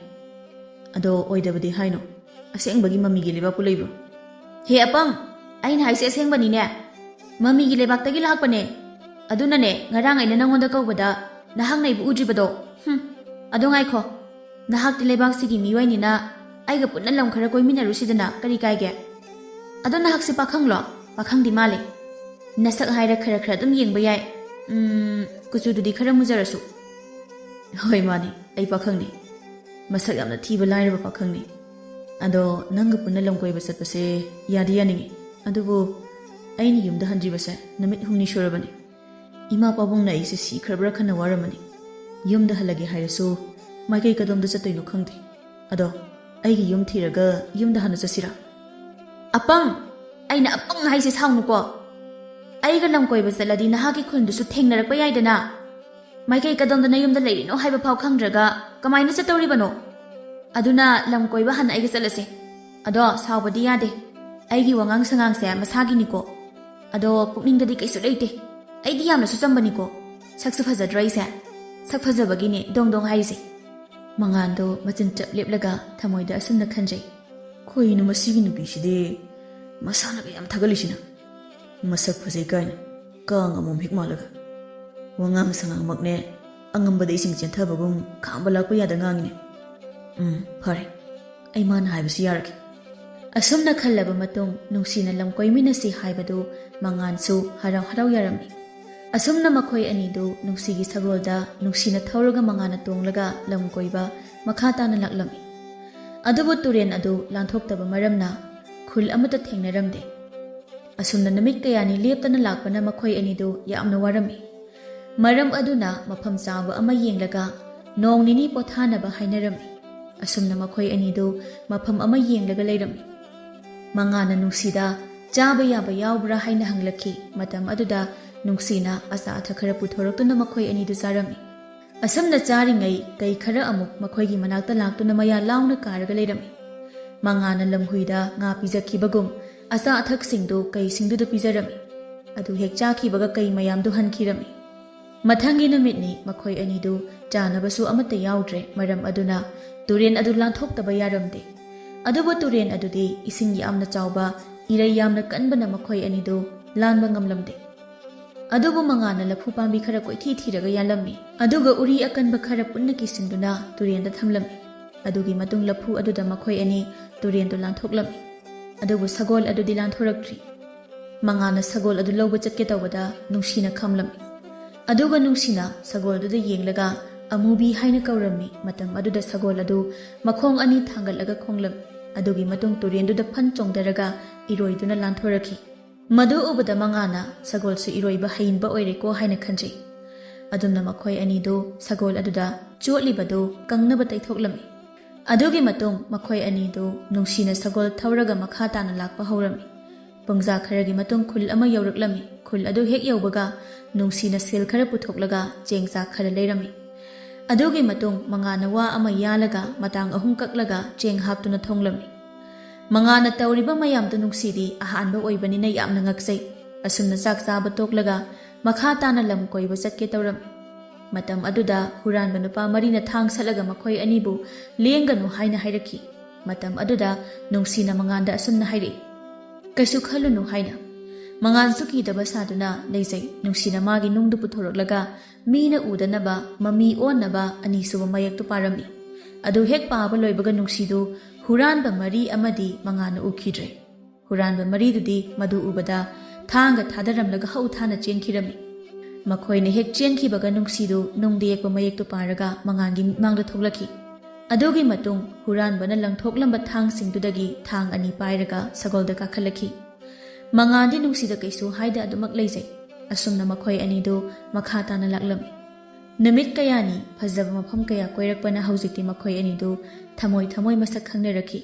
ꯑꯗꯣ ꯑꯣꯏꯗꯕꯗꯤ ꯍꯥꯏꯅꯣ꯫ ꯑꯁꯦꯡꯕꯒꯤ ꯃꯃꯤꯒꯤ ꯂꯩꯕꯥꯛꯄꯨ ꯂꯩꯕ꯭ꯔꯣ? ꯍꯦ ꯑꯄꯪ, ꯑꯩꯅ ꯍꯥꯏꯁꯦ ꯑꯁꯦꯡꯕꯅꯤꯅꯦ꯫ ꯃꯃꯤꯒꯤ ꯂꯩꯕꯥꯛꯇꯒꯤ ꯂꯥꯛꯄꯅꯦ꯫ ꯑꯗꯨꯅꯅꯦ, ꯉꯔꯥꯡ ꯑꯩꯅ ꯅꯪꯉꯣꯟꯗ ꯀꯧꯕꯗ ꯅꯍꯥꯛꯅ ꯑꯩꯕꯨ ꯎꯗ꯭ꯔꯤꯕꯗꯣ꯫ ꯍꯨꯝ, ꯑꯗꯣ ꯉꯥꯏꯈꯣ꯫ ꯅꯍꯥꯛꯇꯤ ꯂꯩꯕꯥꯛꯁꯤꯒꯤ ꯃꯤꯑꯣꯏꯅꯤꯅ ꯑꯩꯒ ꯄꯨꯟꯅ ꯂꯝ ꯈꯔ ꯀꯣꯏꯃꯤꯟꯅꯔꯨꯁꯤꯗꯅ, ꯀꯔꯤ ꯀꯥꯏꯒꯦ? ꯑꯗꯣ ꯅꯍꯥꯛꯁꯤ ꯄꯥꯈꯪꯂꯣ? ꯄꯥꯈꯪꯗꯤ ꯃꯥꯜꯂꯦ꯫ ꯅꯁꯛ ꯍꯥꯏꯔ ꯈꯔ ꯈꯔ ꯑꯗꯨꯝ ꯌꯦꯡꯕ ꯌꯥꯏ꯫ ꯎꯝ, ꯀꯨꯆꯨꯗꯨꯗꯤ ꯈꯔ ꯃꯨꯖꯔꯁꯨ꯫ ꯍꯣꯏ, ꯃꯥꯅꯤ, ꯑꯩ ꯄꯥꯈꯪꯅꯤ꯫ ꯃꯁꯛ ꯌꯥꯝꯅ ꯊꯤꯕ ꯂꯥꯏꯔꯕ ꯄꯥꯈꯪꯅꯤ꯫ ꯑꯗꯣ ꯅꯪꯒ ꯄꯨꯟꯅ ꯂꯝ ꯀꯣꯏꯕ ꯆꯠꯄꯁꯦ ꯌꯥꯗꯤ ꯌꯥꯅꯤꯡꯉꯤ꯫ ꯑꯗꯨꯕꯨ ꯑꯩꯅ ꯌꯨꯝꯗ ꯍꯟꯗ꯭ꯔꯤꯕꯁꯦ ꯅꯨꯃꯤꯠ ꯍꯨꯝꯅꯤ ꯁꯨꯔꯕꯅꯤ꯫ ꯏꯃꯥ ꯄꯥꯕꯨꯡꯅ ꯑꯩꯁꯦ ꯁꯤꯈ꯭ꯔꯕ꯭ꯔꯥ ꯈꯟꯅ ꯋꯥꯔꯝꯃꯅꯤ꯫ ꯌꯨꯝꯗ ꯍꯜꯂꯒꯦ ꯍꯥꯏꯔꯁꯨ ꯃꯥꯏꯀꯩ ꯀꯗꯣꯝꯗ ꯆꯠꯇꯣꯏꯅꯣ ꯈꯪꯗꯦ꯫ ꯑꯗꯣ ꯑꯩꯒꯤ ꯌꯨꯝ ꯊꯤꯔꯒ ꯌꯨꯝꯗ ꯍꯥꯟꯅ ꯆꯠꯁꯤꯔꯥ? ꯑꯄꯪ! ꯑꯩꯅ ꯑꯄꯪ ꯍꯥꯏꯁꯦ ꯁꯥꯎꯅꯨꯀꯣ꯫ ꯑꯩꯒ ꯂꯝ ꯀꯣꯏꯕ ꯆꯠꯂꯗꯤ ꯅꯍꯥꯛꯀꯤ ꯈꯨꯟꯗꯨꯁꯨ ꯊꯦꯡꯅꯔꯛꯄ ꯌꯥꯏꯗꯅ꯫ ꯃꯥꯏꯀꯩ ꯀꯗꯣꯝꯗ ꯅꯌꯨꯝꯗ ꯂꯩꯔꯤꯅꯣ ꯍꯥꯏꯕ ꯐꯥꯎ ꯈꯪꯗ꯭ꯔꯒ ꯀꯃꯥꯏꯅ ꯆꯠꯇꯧꯔꯤꯕꯅꯣ? ꯑꯗꯨꯅ ꯂꯝ ꯀꯣꯏꯕ ꯍꯥꯟꯅ ꯑꯩꯒ ꯆꯠꯂꯁꯦ꯫ ꯑꯗꯣ ꯁꯥꯎꯕꯗꯤ ꯌꯥꯗꯦ꯫ ꯑꯩꯒꯤ ꯋꯥꯉꯥꯡ ꯁꯉꯥꯡꯁꯦ ꯃꯁꯥꯒꯤꯅꯤꯀꯣ꯫ ꯑꯗꯣ ꯄꯨꯛꯅꯤꯡꯗꯗꯤ ꯀꯩꯁꯨ ꯂꯩꯇꯦ꯫ ꯑꯩꯗꯤ ꯌꯥꯝꯅꯁꯨ ꯆꯝꯕꯅꯤꯀꯣ꯫ ꯁꯛꯁꯨ ꯐꯖꯗ꯭ꯔꯣ ꯑꯩꯁꯦ? ꯁꯛ ꯐꯖꯕꯒꯤꯅꯦ ꯗꯣꯡ ꯗꯣꯡ ꯍꯥꯏꯔꯤꯁꯦ꯫ ꯃꯉꯥꯟꯗꯣ ꯃꯆꯤꯟ ꯆꯞ ꯂꯦꯞꯂꯒ ꯊꯃꯣꯏꯗ ꯑꯁꯨꯝꯅ ꯈꯟꯖꯩ꯫ ꯀꯩꯅꯣ ꯃꯁꯤꯒꯤ ꯅꯨꯄꯤꯁꯤꯗꯤ ꯃꯁꯥꯅꯒ ꯌꯥꯝ ꯊꯥꯒꯠꯂꯤꯁꯤꯅ? ꯃꯁꯛ ꯐꯖꯩ ꯀꯥꯏꯅ ꯀꯥꯡ ꯑꯃꯣꯝ ꯍꯦꯛ ꯃꯥꯜꯂꯒ꯫ ꯋꯥꯉꯥꯡ ꯁꯉꯥꯡꯃꯛꯅꯦ ꯑꯉꯝꯕꯗ ꯏꯁꯤꯡ ꯆꯦꯟꯊꯕꯒꯨꯝ ꯈꯥꯝꯕ ꯂꯥꯛꯄ ꯌꯥꯗ ꯉꯥꯡꯉꯤꯅꯦ꯫ ꯎꯝ, ꯐꯔꯦ, ꯑꯩ ꯃꯥꯅ ꯍꯥꯏꯕꯁꯤ ꯌꯥꯔꯒꯦ꯫ ꯑꯁꯨꯝꯅ ꯈꯜꯂꯕ ꯃꯇꯨꯡ ꯅꯨꯡꯁꯤꯅ ꯂꯝ ꯀꯣꯏꯃꯤꯟꯅꯁꯤ ꯍꯥꯏꯕꯗꯨ ꯃꯉꯥꯟꯁꯨ ꯍꯔꯥꯎ ꯍꯔꯥꯎ ꯌꯥꯔꯝꯃꯤ꯫ ꯑꯁꯨꯝꯅ ꯃꯈꯣꯏ ꯑꯅꯤꯗꯨ ꯅꯨꯡꯁꯤꯒꯤ ꯁꯒꯣꯜꯗ ꯅꯨꯡꯁꯤꯅ ꯊꯧꯔꯒ ꯃꯉꯥꯟꯅ ꯇꯣꯡꯂꯒ ꯂꯝ ꯀꯣꯏꯕ ꯃꯈꯥ ꯇꯥꯅ ꯂꯥꯛꯂꯝꯃꯤ꯫ ꯑꯗꯨꯕꯨ ꯇꯨꯔꯦꯟ ꯑꯗꯨ ꯂꯥꯟꯊꯣꯛꯇꯕ ꯃꯔꯝꯅ ꯈꯨꯜ ꯑꯃꯠꯇ ꯊꯦꯡꯅꯔꯝꯗꯦ꯫ ꯑꯁꯨꯝꯅ ꯅꯨꯃꯤꯠ ꯀꯌꯥꯅꯤ ꯂꯦꯞꯇꯅ ꯂꯥꯛꯄꯅ ꯃꯈꯣꯏ ꯑꯅꯤꯗꯨ ꯌꯥꯝꯅ ꯋꯥꯔꯝꯃꯤ꯫ ꯃꯔꯝ ꯑꯗꯨꯅ ꯃꯐꯝ ꯆꯥꯕ ꯑꯃ ꯌꯦꯡꯂꯒ ꯅꯣꯡ ꯅꯤꯅꯤ ꯄꯣꯊꯥꯅꯕ ꯍꯥꯏꯅꯔꯝꯃꯤ꯫ ꯑꯁꯨꯝꯅ ꯃꯈꯣꯏ ꯑꯅꯤꯗꯨ ꯃꯐꯝ ꯑꯃ ꯌꯦꯡꯂꯒ ꯂꯩꯔꯝꯃꯤ꯫ ꯃꯉꯥꯟꯅ ꯅꯨꯡꯁꯤꯗ ꯆꯥꯕ ꯌꯥꯕ ꯌꯥꯎꯕ꯭ꯔꯥ ꯍꯥꯏꯅ ꯍꯪꯂꯛꯈꯤ꯫ ꯃꯇꯝ ꯑꯗꯨꯗ ꯅꯨꯡꯁꯤꯅ ꯑꯆꯥ ꯑꯊꯛ ꯈꯔ ꯄꯨꯊꯣꯔꯛꯇꯨꯅ ꯃꯈꯣꯏ ꯑꯅꯤꯗꯨ ꯆꯥꯔꯝꯃꯤ꯫ ꯑꯁꯨꯝꯅ ꯆꯥꯔꯤꯉꯩ ꯀꯩ ꯈꯔ ꯑꯃꯨꯛ ꯃꯈꯣꯏꯒꯤ ꯃꯅꯥꯛꯇ ꯂꯥꯛꯇꯨꯅ ꯃꯌꯥ ꯂꯥꯎꯅ ꯀꯥꯔꯒ ꯂꯩꯔꯝꯃꯤ꯫ ꯃꯉꯥꯟꯅ ꯂꯝꯍꯨꯏꯗ ꯉꯥ ꯄꯤꯖꯈꯤꯕꯒꯨꯝ ꯑꯆꯥ ꯑꯊꯛꯁꯤꯡꯗꯨ ꯀꯩꯁꯤꯡꯗꯨꯗ ꯄꯤꯖꯔꯝꯃꯤ꯫ ꯑꯗꯨ ꯍꯦꯛ ꯆꯥꯈꯤꯕꯒ ꯀꯩ ꯃꯌꯥꯝꯗꯨ ꯍꯟꯈꯤꯔꯝꯃꯤ꯫ ꯃꯊꯪꯒꯤ ꯅꯨꯃꯤꯠꯅꯤ꯫ ꯃꯈꯣꯏ ꯑꯅꯤꯗꯨ ꯆꯥꯅꯕꯁꯨ ꯑꯃꯠꯇ ꯌꯥꯎꯗ꯭ꯔꯦ꯫ ꯃꯔꯝ ꯑꯗꯨꯅ ꯇꯨꯔꯦꯟ ꯑꯗꯨ ꯂꯥꯟꯊꯣꯛꯇꯕ ꯌꯥꯔꯝꯗꯦ꯫ ꯑꯗꯨꯕꯨ ꯇꯨꯔꯦꯟ ꯑꯗꯨꯗꯤ ꯏꯁꯤꯡ ꯌꯥꯝꯅ ꯆꯥꯎꯕ, ꯏꯔꯩ ꯌꯥꯝꯅ ꯀꯟꯕꯅ ꯃꯈꯣꯏ ꯑꯅꯤꯗꯨ ꯂꯥꯟꯕ ꯉꯝꯂꯝꯗꯦ꯫ ꯑꯗꯨꯕꯨ ꯃꯉꯥꯟꯅ ꯂꯐꯨ ꯄꯥꯝꯕꯤ ꯈꯔ ꯀꯣꯏꯊꯤ ꯊꯤꯔꯒ ꯌꯥꯜꯂꯝꯃꯤ꯫ ꯑꯗꯨꯒ ꯎꯔꯤ ꯑꯀꯟꯕ ꯈꯔ ꯄꯨꯟꯅ ꯀꯤꯁꯤꯟꯗꯨꯅ ꯇꯨꯔꯦꯟꯗ ꯊꯝꯂꯝꯃꯤ꯫ ꯑꯗꯨꯒꯤ ꯃꯇꯨꯡ ꯂꯐꯨ ꯑꯗꯨꯗ ꯃꯈꯣꯏ ꯑꯅꯤ ꯇꯨꯔꯦꯟꯗꯨ ꯂꯥꯟꯊꯣꯛꯂꯝꯃꯤ꯫ ꯑꯗꯨꯕꯨ ꯁꯒꯣꯜ ꯑꯗꯨꯗꯤ ꯂꯥꯟꯊꯣꯔꯛꯇ꯭ꯔꯤ꯫ ꯃꯉꯥꯟꯅ ꯁꯒꯣꯜ ꯑꯗꯨ ꯂꯧꯕ ꯆꯠꯀꯦ ꯇꯧꯕꯗ ꯅꯨꯡꯁꯤꯅ ꯈꯝꯂꯝꯃꯤ꯫ ꯑꯗꯨꯒ ꯅꯨꯡꯁꯤꯅ ꯁꯒꯣꯜꯗꯨꯗ ꯌꯦꯡꯂꯒ "ꯑꯃꯨꯕꯤ" ꯍꯥꯏꯅ ꯀꯧꯔꯝꯃꯤ꯫ ꯃꯇꯝ ꯑꯗꯨꯗ ꯁꯒꯣꯜ ꯑꯗꯨ ꯃꯈꯣꯡ ꯑꯅꯤ ꯊꯥꯡꯒꯠꯂꯒ ꯈꯣꯡꯂꯝꯃꯤ꯫ ꯑꯗꯨꯒꯤ ꯃꯇꯨꯡ ꯇꯨꯔꯦꯟꯗꯨꯗ ꯐꯟ ꯆꯣꯡꯊꯔꯒ ꯏꯔꯣꯏꯗꯨꯅ ꯂꯥꯟꯊꯣꯔꯛꯈꯤ꯫ ꯃꯗꯨ ꯎꯕꯗ ꯃꯉꯥꯟꯅ "ꯁꯒꯣꯜꯁꯨ ꯏꯔꯣꯏꯕ ꯍꯩꯕ ꯑꯣꯏꯔꯦꯀꯣ" ꯍꯥꯏꯅ ꯈꯟꯖꯩ꯫ ꯑꯗꯨꯝꯅ ꯃꯈꯣꯏ ꯑꯅꯤꯗꯨ ꯁꯒꯣꯜ ꯑꯗꯨꯗ ꯆꯣꯠꯂꯤꯕꯗꯨ ꯀꯪꯅꯕ ꯇꯩꯊꯣꯛꯂꯝꯃꯤ꯫ ꯑꯗꯨꯒꯤ ꯃꯇꯨꯡ ꯃꯈꯣꯏ ꯑꯅꯤꯗꯨ ꯅꯨꯡꯁꯤꯅ ꯁꯒꯣꯜ ꯊꯧꯔꯒ ꯃꯈꯥ ꯇꯥꯅ ꯂꯥꯛꯄ ꯍꯧꯔꯝꯃꯤ꯫ ꯄꯨꯡꯖꯥ ꯈꯔꯒꯤ ꯃꯇꯨꯡ ꯈꯨꯜ ꯑꯃ ꯌꯧꯔꯛꯂꯝꯃꯤ꯫ ꯈꯨꯜ ꯑꯗꯨ ꯍꯦꯛ ꯌꯧꯕꯒ ꯅꯨꯡꯁꯤꯅ ꯁꯦꯜ ꯈꯔ ꯄꯨꯊꯣꯛꯂꯒ ꯆꯦꯡ ꯆꯥꯛ ꯈꯔ ꯂꯩꯔꯝꯃꯤ꯫ ꯑꯗꯨꯒꯤ ꯃꯇꯨꯡ ꯃꯉꯥꯟꯅ ꯋꯥ ꯑꯃ ꯌꯥꯜꯂꯒ ꯃꯇꯥꯡ ꯑꯍꯨꯝ ꯀꯛꯂꯒ ꯆꯦꯡ ꯍꯥꯞꯇꯨꯅ ꯊꯣꯡꯂꯝꯃꯤ꯫ ꯃꯉꯥꯟꯅ ꯇꯧꯔꯤꯕ ꯃꯌꯥꯝꯗꯨ ꯅꯨꯡꯁꯤꯗꯤ ꯑꯍꯥꯟꯕ ꯑꯣꯏꯕꯅꯤꯅ ꯌꯥꯝꯅ ꯉꯛꯆꯩ꯫ ꯑꯁꯨꯝꯅ ꯆꯥꯛ ꯆꯥꯕ ꯇꯣꯛꯂꯒ ꯃꯈꯥ ꯇꯥꯅ ꯂꯝ ꯀꯣꯏꯕ ꯆꯠꯀꯦ ꯇꯧꯔꯝꯃꯤ꯫ ꯃꯇꯝ ꯑꯗꯨꯗ ꯍꯨꯔꯥꯟꯕ ꯅꯨꯄꯥ ꯃꯔꯤꯅ ꯊꯥꯡ ꯁꯠꯂꯒ ꯃꯈꯣꯏ ꯑꯅꯤꯕꯨ "ꯂꯦꯡꯒꯅꯨ" ꯍꯥꯏꯅ ꯍꯥꯏꯔꯛꯈꯤ꯫ ꯃꯇꯝ ꯑꯗꯨꯗ ꯅꯨꯡꯁꯤꯅ ꯃꯉꯥꯟꯗ ꯑꯁꯨꯝꯅ ꯍꯥꯏꯔꯛꯏ, "ꯀꯩꯁꯨ ꯈꯜꯂꯨꯅꯨ" ꯍꯥꯏꯅ꯫ ꯃꯉꯥꯟꯁꯨ ꯀꯤꯗꯕ ꯁꯥꯗꯨꯅ ꯂꯩꯖꯩ꯫ ꯅꯨꯡꯁꯤꯅ ꯃꯥꯒꯤ ꯅꯨꯡꯗꯨ ꯄꯨꯊꯣꯔꯛꯂꯒ ꯃꯤꯅ ꯎꯗꯅꯕ ꯃꯃꯤ ꯑꯣꯟꯅꯕ ꯑꯅꯤꯁꯨꯕ ꯃꯌꯦꯛꯇꯨ ꯄꯥꯔꯝꯃꯤ꯫ ꯑꯗꯨ ꯍꯦꯛ ꯄꯥꯕ ꯂꯣꯏꯕꯒ ꯅꯨꯡꯁꯤꯗꯨ ꯍꯨꯔꯥꯟꯕ ꯃꯔꯤ ꯑꯃꯗꯤ ꯃꯉꯥꯟꯅ ꯎꯈꯤꯗ꯭ꯔꯦ꯫ ꯍꯨꯔꯥꯟꯕ ꯃꯔꯤꯗꯨꯗꯤ ꯃꯗꯨ ꯎꯕꯗ ꯊꯥꯡꯒ ꯊꯥꯗꯔꯝꯂꯒ ꯍꯧ ꯊꯥꯅ ꯆꯦꯟꯈꯤꯔꯝꯃꯤ꯫ ꯃꯈꯣꯏꯅ ꯍꯦꯛ ꯆꯦꯟꯈꯤꯕꯒ ꯅꯨꯡꯁꯤꯗꯨ ꯅꯨꯡꯗ ꯌꯦꯛꯄ ꯃꯌꯦꯛꯇꯨ ꯄꯥꯔꯒ ꯃꯉꯥꯟꯒꯤ ꯃꯤꯠꯃꯥꯡꯗ ꯊꯣꯛꯂꯛꯈꯤ꯫ ꯑꯗꯨꯒꯤ ꯃꯇꯨꯡ ꯍꯨꯔꯥꯟꯕꯅ ꯂꯪꯊꯣꯛꯂꯝꯕ ꯊꯥꯡꯁꯤꯡꯗꯨꯗꯒꯤ ꯊꯥꯡ ꯑꯅꯤ ꯄꯥꯏꯔꯒ ꯁꯒꯣꯜꯗ ꯀꯥꯈꯠꯂꯛꯈꯤ꯫ ꯃꯉꯥꯟꯗꯤ ꯅꯨꯡꯁꯤꯗ ꯀꯩꯁꯨ ꯍꯥꯏꯗ ꯑꯗꯨꯃꯛ ꯂꯩꯖꯩ꯫ ꯑꯁꯨꯝꯅ ꯃꯈꯣꯏ ꯑꯅꯤꯗꯨ ꯃꯈꯥ ꯇꯥꯅ ꯂꯥꯛꯂꯝꯃꯤ꯫ ꯅꯨꯃꯤꯠ ꯀꯌꯥꯅꯤ ꯐꯖꯕ ꯃꯐꯝ ꯀꯌꯥ ꯀꯣꯏꯔꯛꯄꯅ ꯍꯧꯖꯤꯛꯇꯤ ꯃꯈꯣꯏ ꯑꯅꯤꯗꯨ ꯊꯃꯣꯏ ꯊꯃꯣꯏ ꯃꯁꯛ ꯈꯪꯅꯔꯛꯈꯤ꯫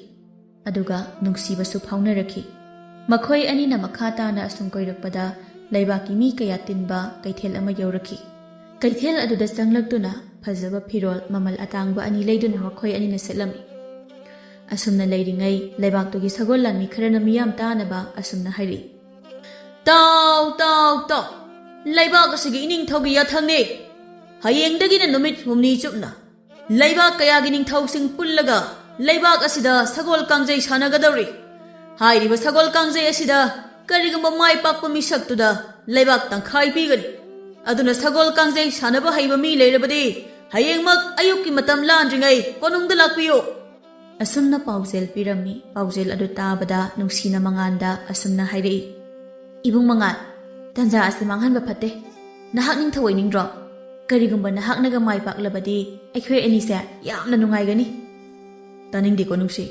ꯑꯗꯨꯒ ꯅꯨꯡꯁꯤꯕꯁꯨ ꯐꯥꯎꯅꯔꯛꯈꯤ꯫ ꯃꯈꯣꯏ ꯑꯅꯤꯅ ꯃꯈꯥ ꯇꯥꯅ ꯑꯁꯨꯝ ꯀꯣꯏꯔꯛꯄꯗ ꯂꯩꯕꯥꯛꯀꯤ ꯃꯤ ꯀꯌꯥ ꯇꯤꯟꯕ ꯀꯩꯊꯦꯜ ꯑꯃ ꯌꯧꯔꯛꯈꯤ꯫ ꯀꯩꯊꯦꯜ ꯑꯗꯨꯗ ꯆꯪꯂꯛꯇꯨꯅ ꯐꯖꯕ ꯐꯤꯔꯣꯜ ꯃꯃꯜ ꯑꯇꯥꯡꯕ ꯑꯅꯤ ꯂꯩꯗꯨꯅ ꯃꯈꯣꯏ ꯑꯅꯤꯅ ꯁꯦꯠꯂꯝꯃꯤ꯫ ꯑꯁꯨꯝꯅ ꯂꯩꯔꯤꯉꯩ ꯂꯩꯕꯥꯛꯇꯨꯒꯤ ꯁꯒꯣꯜ ꯂꯥꯟꯃꯤ ꯈꯔꯅ ꯃꯤꯌꯥꯝ ꯇꯥꯅꯕ ꯑꯁꯨꯝꯅ ꯍꯥꯏꯔꯛꯏ, "ꯇꯥꯎ, ꯇꯥꯎ, ꯇꯥꯎ! ꯂꯩꯕꯥꯛ ꯑꯁꯤꯒꯤ ꯏꯅꯤꯡꯊꯧꯒꯤ ꯌꯥꯊꯪꯅꯤ꯫ ꯍꯌꯦꯡꯗꯒꯤꯅ ꯅꯨꯃꯤꯠ ꯍꯨꯝꯅꯤ ꯆꯨꯞꯅ ꯂꯩꯕꯥꯛ ꯀꯌꯥꯒꯤ ꯅꯤꯡꯊꯧꯁꯤꯡ ꯄꯨꯜꯂꯒ ꯂꯩꯕꯥꯛ ꯑꯁꯤꯗ ꯁꯒꯣꯜ ꯀꯥꯡꯖꯩ ꯁꯥꯟꯅꯒꯗꯧꯔꯤ꯫ ꯍꯥꯏꯔꯤꯕ ꯁꯒꯣꯜ ꯀꯥꯡꯖꯩ ꯑꯁꯤꯗ ꯀꯔꯤꯒꯨꯝꯕ ꯃꯥꯏ ꯄꯥꯛꯄ ꯃꯤꯁꯛꯇꯨꯗ ꯂꯩꯕꯥꯛ ꯇꯪꯈꯥꯏ ꯄꯤꯒꯅꯤ꯫ ꯑꯗꯨꯅ ꯁꯒꯣꯜ ꯀꯥꯡꯖꯩ ꯁꯥꯟꯅꯕ ꯍꯩꯕ ꯃꯤ ꯂꯩꯔꯕꯗꯤ ꯍꯌꯦꯡꯃꯛ ꯑꯌꯨꯛꯀꯤ ꯃꯇꯝ ꯂꯥꯟꯗ꯭ꯔꯤꯉꯩ ꯀꯣꯅꯨꯡꯗ ꯂꯥꯛꯄꯤꯌꯨ"꯫ ꯑꯁꯨꯝꯅ ꯄꯥꯎꯖꯦꯜ ꯄꯤꯔꯝꯃꯤ꯫ ꯄꯥꯎꯖꯦꯜ ꯑꯗꯨ ꯇꯥꯕꯗ ꯅꯨꯡꯁꯤꯅ ꯃꯉꯥꯟꯗ ꯑꯁꯨꯝꯅ ꯍꯥꯏꯔꯛꯏ, "ꯏꯕꯨꯡ ꯃꯉꯥꯟ, ꯇꯟꯖꯥ ꯑꯁꯤ ꯃꯥꯡꯍꯟꯕ ꯐꯠꯇꯦ꯫ ꯅꯍꯥꯛ ꯅꯤꯡꯊꯧ ꯑꯣꯏꯅꯤꯡꯗ꯭ꯔꯣ? ꯀꯔꯤꯒꯨꯝꯕ ꯅꯍꯥꯛꯅꯒ ꯃꯥꯏ ꯄꯥꯛꯂꯕꯗꯤ ꯑꯩꯈꯣꯏ ꯑꯅꯤꯁꯦ ꯌꯥꯝꯅ ꯅꯨꯡꯉꯥꯏꯒꯅꯤ"꯫ "ꯇꯥꯅꯤꯡꯗꯦꯀꯣ ꯅꯨꯡꯁꯤ,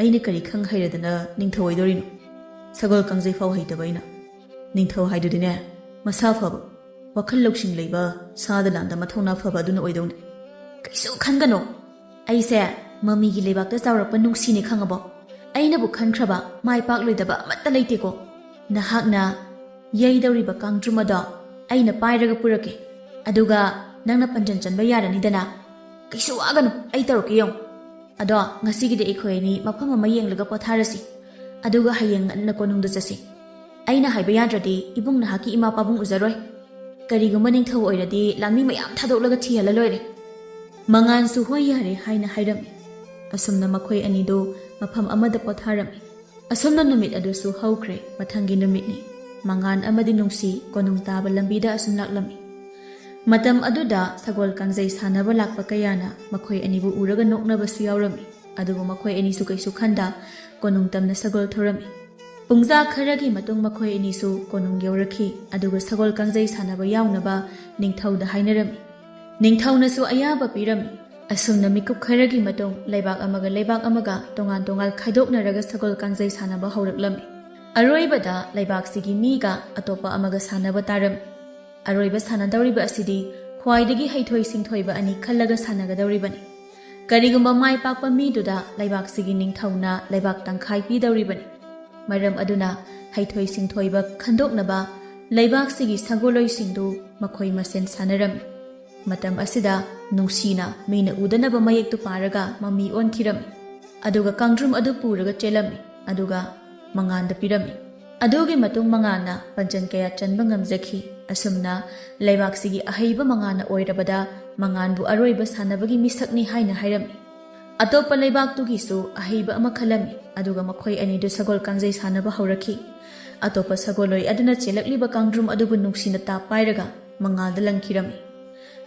ꯑꯩꯅ ꯀꯔꯤ ꯈꯪ ꯍꯩꯔꯗꯅ ꯅꯤꯡꯊꯧ ꯑꯣꯏꯗꯣꯔꯤꯅꯣ? ꯁꯒꯣꯜ ꯀꯥꯡꯖꯩ ꯐꯥꯎ ꯍꯩꯇꯕ ꯑꯩꯅ꯫ ꯅꯤꯡꯊꯧ ꯍꯥꯏꯗꯨꯗꯤꯅꯦ, ꯃꯁꯥ ꯐꯕ, ꯋꯥꯈꯜ ꯂꯧꯁꯤꯡ ꯂꯩꯕ, ꯁꯥꯗ ꯂꯥꯟꯗ ꯃꯊꯧꯅꯥ ꯐꯕ ꯑꯗꯨꯅ ꯑꯣꯏꯗꯧꯅꯤ"꯫ "ꯀꯩꯁꯨ ꯈꯟꯒꯅꯣ꯫ ꯑꯩꯁꯦ ꯃꯃꯤꯒꯤ ꯂꯩꯕꯥꯛꯇ ꯆꯥꯎꯔꯛꯄ ꯅꯨꯡꯁꯤꯅꯦ ꯈꯪꯉꯕꯣ? ꯑꯩꯅꯕꯨ ꯈꯟꯈ꯭ꯔꯕ ꯃꯥꯏ ꯄꯥꯛꯂꯣꯏꯗꯕ ꯑꯃꯠꯇ ꯂꯩꯇꯦꯀꯣ꯫ ꯅꯍꯥꯛꯅ ꯌꯩꯗꯧꯔꯤꯕ ꯀꯥꯡꯗ꯭ꯔꯨꯝ ꯑꯗꯣ ꯑꯩꯅ ꯄꯥꯏꯔꯒ ꯄꯨꯔꯛꯀꯦ꯫ ꯑꯗꯨꯒ ꯅꯪꯅ ꯄꯟꯖꯟ ꯆꯟꯕ ꯌꯥꯔꯅꯤꯗꯅ꯫ ꯀꯩꯁꯨ ꯋꯥꯒꯅꯨ, ꯑꯩ ꯇꯧꯔꯛꯀꯦ ꯌꯦꯡꯉꯨ꯫ ꯑꯗꯣ ꯉꯁꯤꯒꯤꯗꯤ ꯑꯩꯈꯣꯏ ꯑꯅꯤ ꯃꯐꯝ ꯑꯃ ꯌꯦꯡꯂꯒ ꯄꯣꯊꯥꯔꯁꯤ꯫ ꯑꯗꯨꯒ ꯍꯌꯦꯡ ꯉꯟꯅ ꯀꯣꯅꯨꯡꯗ ꯆꯠꯁꯤ꯫ ꯑꯩꯅ ꯍꯥꯏꯕ ꯌꯥꯗ꯭ꯔꯗꯤ ꯏꯕꯨꯡ ꯅꯍꯥꯛꯀꯤ ꯏꯃꯥ ꯄꯥꯕꯨꯡ ꯎꯖꯔꯣꯏ꯫ ꯀꯔꯤꯒꯨꯝꯕ ꯅꯤꯡꯊꯧ ꯑꯣꯏꯔꯗꯤ ꯂꯥꯟꯃꯤ ꯃꯌꯥꯝ ꯊꯥꯗꯣꯛꯂꯒ ꯊꯤꯍꯜꯂ ꯂꯣꯏꯔꯦ"꯫ ꯃꯉꯥꯟꯁꯨ "ꯍꯣꯏ, ꯌꯥꯔꯦ" ꯍꯥꯏꯅ ꯍꯥꯏꯔꯝꯃꯤ꯫ ꯑꯁꯨꯝꯅ ꯃꯈꯣꯏ ꯑꯅꯤꯗꯨ ꯃꯐꯝ ꯑꯃꯗ ꯄꯣꯊꯥꯔꯝꯃꯤ꯫ ꯑꯁꯨꯝꯅ ꯅꯨꯃꯤꯠ ꯑꯗꯨꯁꯨ ꯍꯧꯈ꯭ꯔꯦ꯫ ꯃꯊꯪꯒꯤ ꯅꯨꯃꯤꯠꯅꯤ꯫ ꯃꯉꯥꯟ ꯑꯃꯗꯤ ꯅꯨꯡꯁꯤ ꯀꯣꯅꯨꯡ ꯇꯥꯕ ꯂꯝꯕꯤꯗ ꯑꯁꯨꯝ ꯂꯥꯛꯂꯝꯃꯤ꯫ ꯃꯇꯝ ꯑꯗꯨꯗ ꯁꯒꯣꯜ ꯀꯥꯡꯖꯩ ꯁꯥꯟꯅꯕ ꯂꯥꯛꯄ ꯀꯌꯥꯅ ꯃꯈꯣꯏ ꯑꯅꯤꯕꯨ ꯎꯔꯒ ꯅꯣꯛꯅꯕꯁꯨ ꯌꯥꯎꯔꯝꯃꯤ꯫ ꯑꯗꯨꯕꯨ ꯃꯈꯣꯏ ꯑꯅꯤꯁꯨ ꯀꯩꯁꯨ ꯈꯟꯗ ꯀꯣꯅꯨꯡ ꯇꯝꯅ ꯁꯒꯣꯜ ꯊꯧꯔꯝꯃꯤ꯫ ꯄꯨꯡꯖꯥ ꯈꯔꯒꯤ ꯃꯇꯨꯡ ꯃꯈꯣꯏ ꯑꯅꯤꯁꯨ ꯀꯣꯅꯨꯡ ꯌꯧꯔꯛꯈꯤ꯫ ꯑꯗꯨꯒ ꯁꯒꯣꯜ ꯀꯥꯡꯖꯩ ꯁꯥꯟꯅꯕ ꯌꯥꯎꯅꯕ ꯅꯤꯡꯊꯧꯗ ꯍꯥꯏꯅꯔꯝꯃꯤ꯫ ꯅꯤꯡꯊꯧꯅꯁꯨ ꯑꯌꯥꯕ ꯄꯤꯔꯝꯃꯤ꯫ ꯑꯁꯨꯝꯅ ꯃꯤꯀꯨꯞ ꯈꯔꯒꯤ ꯃꯇꯨꯡ ꯂꯩꯕꯥꯛ ꯑꯃꯒ ꯂꯩꯕꯥꯛ ꯑꯃꯒ ꯇꯣꯉꯥꯟ ꯇꯣꯉꯥꯟ ꯈꯥꯏꯗꯣꯛꯅꯔꯒ ꯁꯒꯣꯜ ꯀꯥꯡꯖꯩ ꯁꯥꯟꯅꯕ ꯍꯧꯔꯛꯂꯝꯃꯤ꯫ ꯑꯔꯣꯏꯕꯗ ꯂꯩꯕꯥꯛꯁꯤꯒꯤ ꯃꯤꯒ ꯑꯇꯣꯞꯄ ꯑꯃꯒ ꯁꯥꯟꯅꯕ ꯇꯥꯔꯝꯃꯤ꯫ ꯑꯔꯣꯏꯕ ꯁꯥꯟꯅꯗꯧꯔꯤꯕ ꯑꯁꯤꯗꯤ ꯈ꯭ꯋꯥꯏꯗꯒꯤ ꯍꯩꯊꯣꯏ ꯁꯤꯡꯊꯣꯏꯕ ꯑꯅꯤ ꯈꯜꯂꯒ ꯁꯥꯟꯅꯒꯗꯧꯔꯤꯕꯅꯤ꯫ ꯀꯔꯤꯒꯨꯝꯕ ꯃꯥꯏ ꯄꯥꯛꯄ ꯃꯤꯗꯨꯗ ꯂꯩꯕꯥꯛꯁꯤꯒꯤ ꯅꯤꯡꯊꯧꯅ ꯂꯩꯕꯥꯛ ꯇꯪꯈꯥꯏ ꯄꯤꯗꯧꯔꯤꯕꯅꯤ꯫ ꯃꯔꯝ ꯑꯗꯨꯅ ꯍꯩꯊꯣꯏ ꯁꯤꯡꯊꯣꯏꯕ ꯈꯟꯗꯣꯛꯅꯕ ꯂꯩꯕꯥꯛꯁꯤꯒꯤ ꯁꯒꯣꯜꯂꯣꯏꯁꯤꯡꯗꯨ ꯃꯈꯣꯏ ꯃꯁꯦꯟ ꯁꯥꯟꯅꯔꯝꯃꯤ꯫ ꯃꯇꯝ ꯑꯁꯤꯗ ꯅꯨꯡꯁꯤꯅ ꯃꯤꯅ ꯎꯗꯅꯕ ꯃꯌꯦꯛꯇꯨ ꯄꯥꯔꯒ ꯃꯃꯤ ꯑꯣꯟꯈꯤꯔꯝꯃꯤ꯫ ꯑꯗꯨꯒ ꯀꯥꯡꯗ꯭ꯔꯨꯝ ꯑꯗꯨ ꯄꯨꯔꯒ ꯆꯦꯜꯂꯝꯃꯤ꯫ ꯑꯗꯨꯒ ꯃꯉꯥꯟꯗ ꯄꯤꯔꯝꯃꯤ꯫ ꯑꯗꯨꯒꯤ ꯃꯇꯨꯡ ꯃꯉꯥꯟꯅ ꯄꯟꯖꯟ ꯀꯌꯥ ꯆꯟꯕ ꯉꯝꯖꯈꯤ꯫ ꯑꯁꯨꯝꯅ ꯂꯩꯕꯥꯛꯁꯤꯒꯤ ꯑꯍꯩꯕ ꯃꯉꯥꯟꯅ ꯑꯣꯏꯔꯕꯗ ꯃꯉꯥꯟꯕꯨ ꯑꯔꯣꯏꯕ ꯁꯥꯟꯅꯕꯒꯤ ꯃꯤꯁꯛꯅꯤ ꯍꯥꯏꯅ ꯍꯥꯏꯔꯝꯃꯤ꯫ ꯑꯇꯣꯞꯄ ꯂꯩꯕꯥꯛꯇꯨꯒꯤꯁꯨ ꯑꯍꯩꯕ ꯑꯃ ꯈꯜꯂꯝꯃꯤ, ꯑꯗꯨꯒ ꯃꯈꯣꯏ ꯑꯅꯤꯗꯨ ꯁꯒꯣꯜ ꯀꯥꯡꯖꯩ ꯁꯥꯟꯅꯕ ꯍꯧꯔꯛꯈꯤ꯫ ꯑꯇꯣꯞꯄ ꯁꯒꯣꯜꯂꯣꯏ ꯑꯗꯨꯅ ꯆꯦꯜꯂꯛꯂꯤꯕ ꯀꯥꯡꯗ꯭ꯔꯨꯝ ꯑꯗꯨꯕꯨ ꯅꯨꯡꯁꯤꯅ ꯇꯥꯞ ꯄꯥꯏꯔꯒ ꯃꯉꯥꯜꯗ ꯂꯪꯈꯤꯔꯝꯃꯤ꯫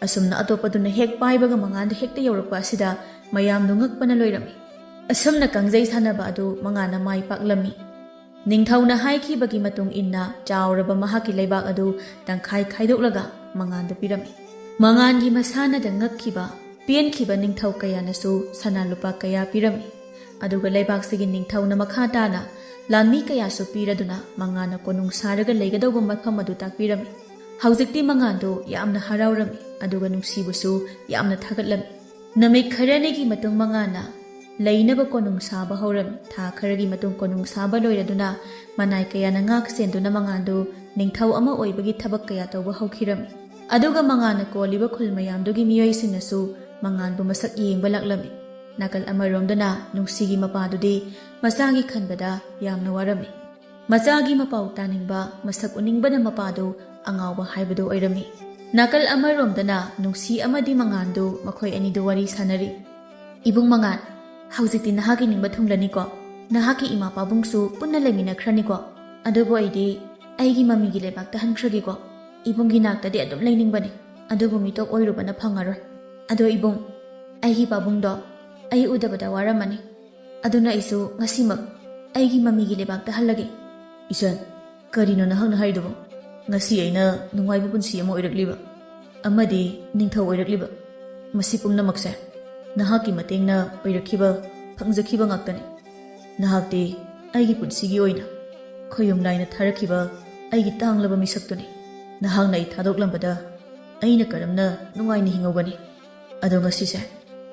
ꯑꯁꯨꯝꯅ ꯑꯇꯣꯞꯄꯗꯨꯅ ꯍꯦꯛ ꯄꯥꯏꯕꯒ ꯃꯉꯥꯜꯗ ꯍꯦꯛꯇ ꯌꯧꯔꯛꯄ ꯑꯁꯤꯗ ꯃꯌꯥꯝꯗꯨ ꯉꯛꯄꯅ ꯂꯣꯏꯔꯝꯃꯤ꯫ ꯑꯁꯨꯝꯅ ꯀꯥꯡꯖꯩ ꯁꯥꯟꯅꯕ ꯑꯗꯨ ꯃꯉꯥꯜꯅ ꯃꯥꯏ ꯄꯥꯛꯂꯝꯃꯤ꯫ ꯅꯤꯡꯊꯧꯅ ꯍꯥꯏꯈꯤꯕꯒꯤ ꯃꯇꯨꯡ ꯏꯟꯅ ꯆꯥꯎꯔꯕ ꯃꯍꯥꯛꯀꯤ ꯂꯩꯕꯥꯛ ꯑꯗꯨ ꯇꯪꯈꯥꯏ ꯈꯥꯏꯗꯣꯛꯂꯒ ꯃꯉꯥꯟꯗ ꯄꯤꯔꯝꯃꯤ꯫ ꯃꯉꯥꯟꯒꯤ ꯃꯁꯥꯟꯅꯗ ꯉꯛꯈꯤꯕ, ꯄꯦꯟꯈꯤꯕ ꯅꯤꯡꯊꯧ ꯀꯌꯥꯅꯁꯨ ꯁꯅꯥ ꯂꯨꯄꯥ ꯀꯌꯥ ꯄꯤꯔꯝꯃꯤ꯫ ꯑꯗꯨꯒ ꯂꯩꯕꯥꯛꯁꯤꯒꯤ ꯅꯤꯡꯊꯧꯅ ꯃꯈꯥ ꯇꯥꯅ ꯂꯥꯟꯃꯤ ꯀꯌꯥꯁꯨ ꯄꯤꯔꯗꯨꯅ ꯃꯉꯥꯟꯅ ꯀꯣꯅꯨꯡ ꯁꯥꯔꯒ ꯂꯩꯒꯗꯧꯕ ꯃꯐꯝ ꯑꯗꯨ ꯇꯥꯛꯄꯤꯔꯝꯃꯤ꯫ ꯍꯧꯖꯤꯛꯇꯤ ꯃꯉꯥꯟꯗꯨ ꯌꯥꯝꯅ ꯍꯔꯥꯎꯔꯝꯃꯤ, ꯑꯗꯨꯒ ꯅꯨꯡꯁꯤꯕꯨꯁꯨ ꯌꯥꯝꯅ ꯊꯥꯒꯠꯂꯝꯃꯤ꯫ ꯅꯨꯃꯤꯠ ꯈꯔꯅꯤꯒꯤ ꯃꯇꯨꯡ ꯃꯉꯥꯟꯅ ꯂꯩꯅꯕ ꯀꯣꯅꯨꯡ ꯁꯥꯕ ꯍꯧꯔꯝꯃꯤ꯫ ꯊꯥ ꯈꯔꯒꯤ ꯃꯇꯨꯡ ꯀꯣꯅꯨꯡ ꯁꯥꯕ ꯂꯣꯏꯔꯗꯨꯅ ꯃꯅꯥꯏ ꯀꯌꯥꯅ ꯉꯥꯛ ꯁꯦꯟꯗꯨꯅ ꯃꯉꯥꯟꯗꯨ ꯅꯤꯡꯊꯧ ꯑꯃ ꯑꯣꯏꯕꯒꯤ ꯊꯕꯛ ꯀꯌꯥ ꯇꯧꯕ ꯍꯧꯈꯤꯔꯝꯃꯤ꯫ ꯑꯗꯨꯒ ꯃꯉꯥꯟꯅ ꯀꯣꯜꯂꯤꯕ ꯈꯨꯜ ꯃꯌꯥꯝꯗꯨꯒꯤ ꯃꯤꯑꯣꯏꯁꯤꯡꯅꯁꯨ ꯃꯉꯥꯟꯕꯨ ꯃꯁꯛ ꯌꯦꯡꯕ ꯂꯥꯛꯂꯝꯃꯤ꯫ ꯅꯥꯀꯜ ꯑꯃꯔꯣꯝꯗꯅ ꯅꯨꯡꯁꯤꯒꯤ ꯃꯄꯥꯗꯨꯗꯤ ꯃꯆꯥꯒꯤ ꯈꯟꯕꯗ ꯌꯥꯝꯅ ꯋꯥꯔꯝꯃꯤ꯫ ꯃꯆꯥꯒꯤ ꯃꯄꯥꯎ ꯇꯥꯅꯤꯡꯕ, ꯃꯁꯛ ꯎꯅꯤꯡꯕꯅ ꯃꯄꯥꯗꯨ ꯑꯉꯥꯎꯕ ꯍꯥꯏꯕꯗꯨ ꯑꯣꯏꯔꯝꯃꯤ꯫ ꯅꯥꯀꯜ ꯑꯃꯔꯣꯝꯗꯅ ꯅꯨꯡꯁꯤ ꯑꯃꯗꯤ ꯃꯉꯥꯟꯗꯨ ꯃꯈꯣꯏ ꯑꯅꯤꯗꯨ ꯋꯥꯔꯤ ꯁꯥꯟꯅꯔꯤ꯫ "ꯏꯕꯨꯡ ꯃꯉꯥꯟ, ꯍꯧꯖꯤꯛꯇꯤ ꯅꯍꯥꯛꯀꯤ ꯅꯤꯡꯕ ꯊꯨꯡꯂꯅꯤꯀꯣ? ꯅꯍꯥꯛꯀꯤ ꯏꯃꯥ ꯄꯥꯕꯨꯡꯁꯨ ꯄꯨꯟꯅ ꯂꯩꯃꯤꯟꯅꯈ꯭ꯔꯅꯤꯀꯣ? ꯑꯗꯨꯕꯨ ꯑꯩꯗꯤ ꯑꯩꯒꯤ ꯃꯃꯤꯒꯤ ꯂꯩꯕꯥꯛꯇ ꯍꯟꯈ꯭ꯔꯒꯦꯀꯣ꯫ ꯏꯕꯨꯡꯒꯤ ꯅꯥꯛꯇꯗꯤ ꯑꯗꯨꯝ ꯂꯩꯅꯤꯡꯕꯅꯤ, ꯑꯗꯨꯕꯨ ꯃꯤꯇꯣꯞ ꯑꯣꯏꯔꯨꯕꯅ ꯐꯪꯉꯔꯣꯏ꯫ ꯑꯗꯣ ꯏꯕꯨꯡ, ꯑꯩꯒꯤ ꯄꯥꯕꯨꯡꯗꯣ ꯑꯩ ꯎꯗꯕꯗ ꯋꯥꯔꯝꯃꯅꯤ꯫ ꯑꯗꯨꯅ ꯑꯩꯁꯨ ꯉꯁꯤꯃꯛ ꯑꯩꯒꯤ ꯃꯃꯤꯒꯤ ꯂꯩꯕꯥꯛꯇ ꯍꯜꯂꯒꯦ꯫" "ꯏꯆꯟ, ꯀꯔꯤꯅꯣ ꯅꯍꯥꯛꯅ ꯍꯥꯏꯔꯤꯗꯨꯕꯨ? ꯉꯁꯤ ꯑꯩꯅ ꯅꯨꯡꯉꯥꯏꯕ ꯄꯨꯟꯁꯤ ꯑꯃ ꯑꯣꯏꯔꯛꯂꯤꯕ ꯑꯃꯗꯤ ꯅꯤꯡꯊꯧ ꯑꯣꯏꯔꯛꯂꯤꯕ, ꯃꯁꯤ ꯄꯨꯝꯅꯃꯛꯁꯦ ꯅꯍꯥꯛꯀꯤ ꯃꯇꯦꯡꯅ ꯑꯣꯏꯔꯛꯈꯤꯕ, ꯐꯪꯖꯈꯤꯕ ꯉꯥꯛꯇꯅꯤ꯫ ꯅꯍꯥꯛꯇꯤ ꯑꯩꯒꯤ ꯄꯨꯟꯁꯤꯒꯤ ꯑꯣꯏꯅ ꯈꯣꯌꯨꯝ ꯂꯥꯏꯅ ꯊꯥꯔꯛꯈꯤꯕ ꯑꯩꯒꯤ ꯇꯥꯡꯂꯕ ꯃꯤꯁꯛꯇꯨꯅꯤ꯫ ꯅꯍꯥꯛꯅ ꯑꯩ ꯊꯥꯗꯣꯛꯂꯝꯕꯗ ꯑꯩꯅ ꯀꯔꯝꯅ ꯅꯨꯡꯉꯥꯏꯅ ꯍꯤꯡꯍꯧꯒꯅꯤ? ꯑꯗꯣ ꯉꯁꯤꯁꯦ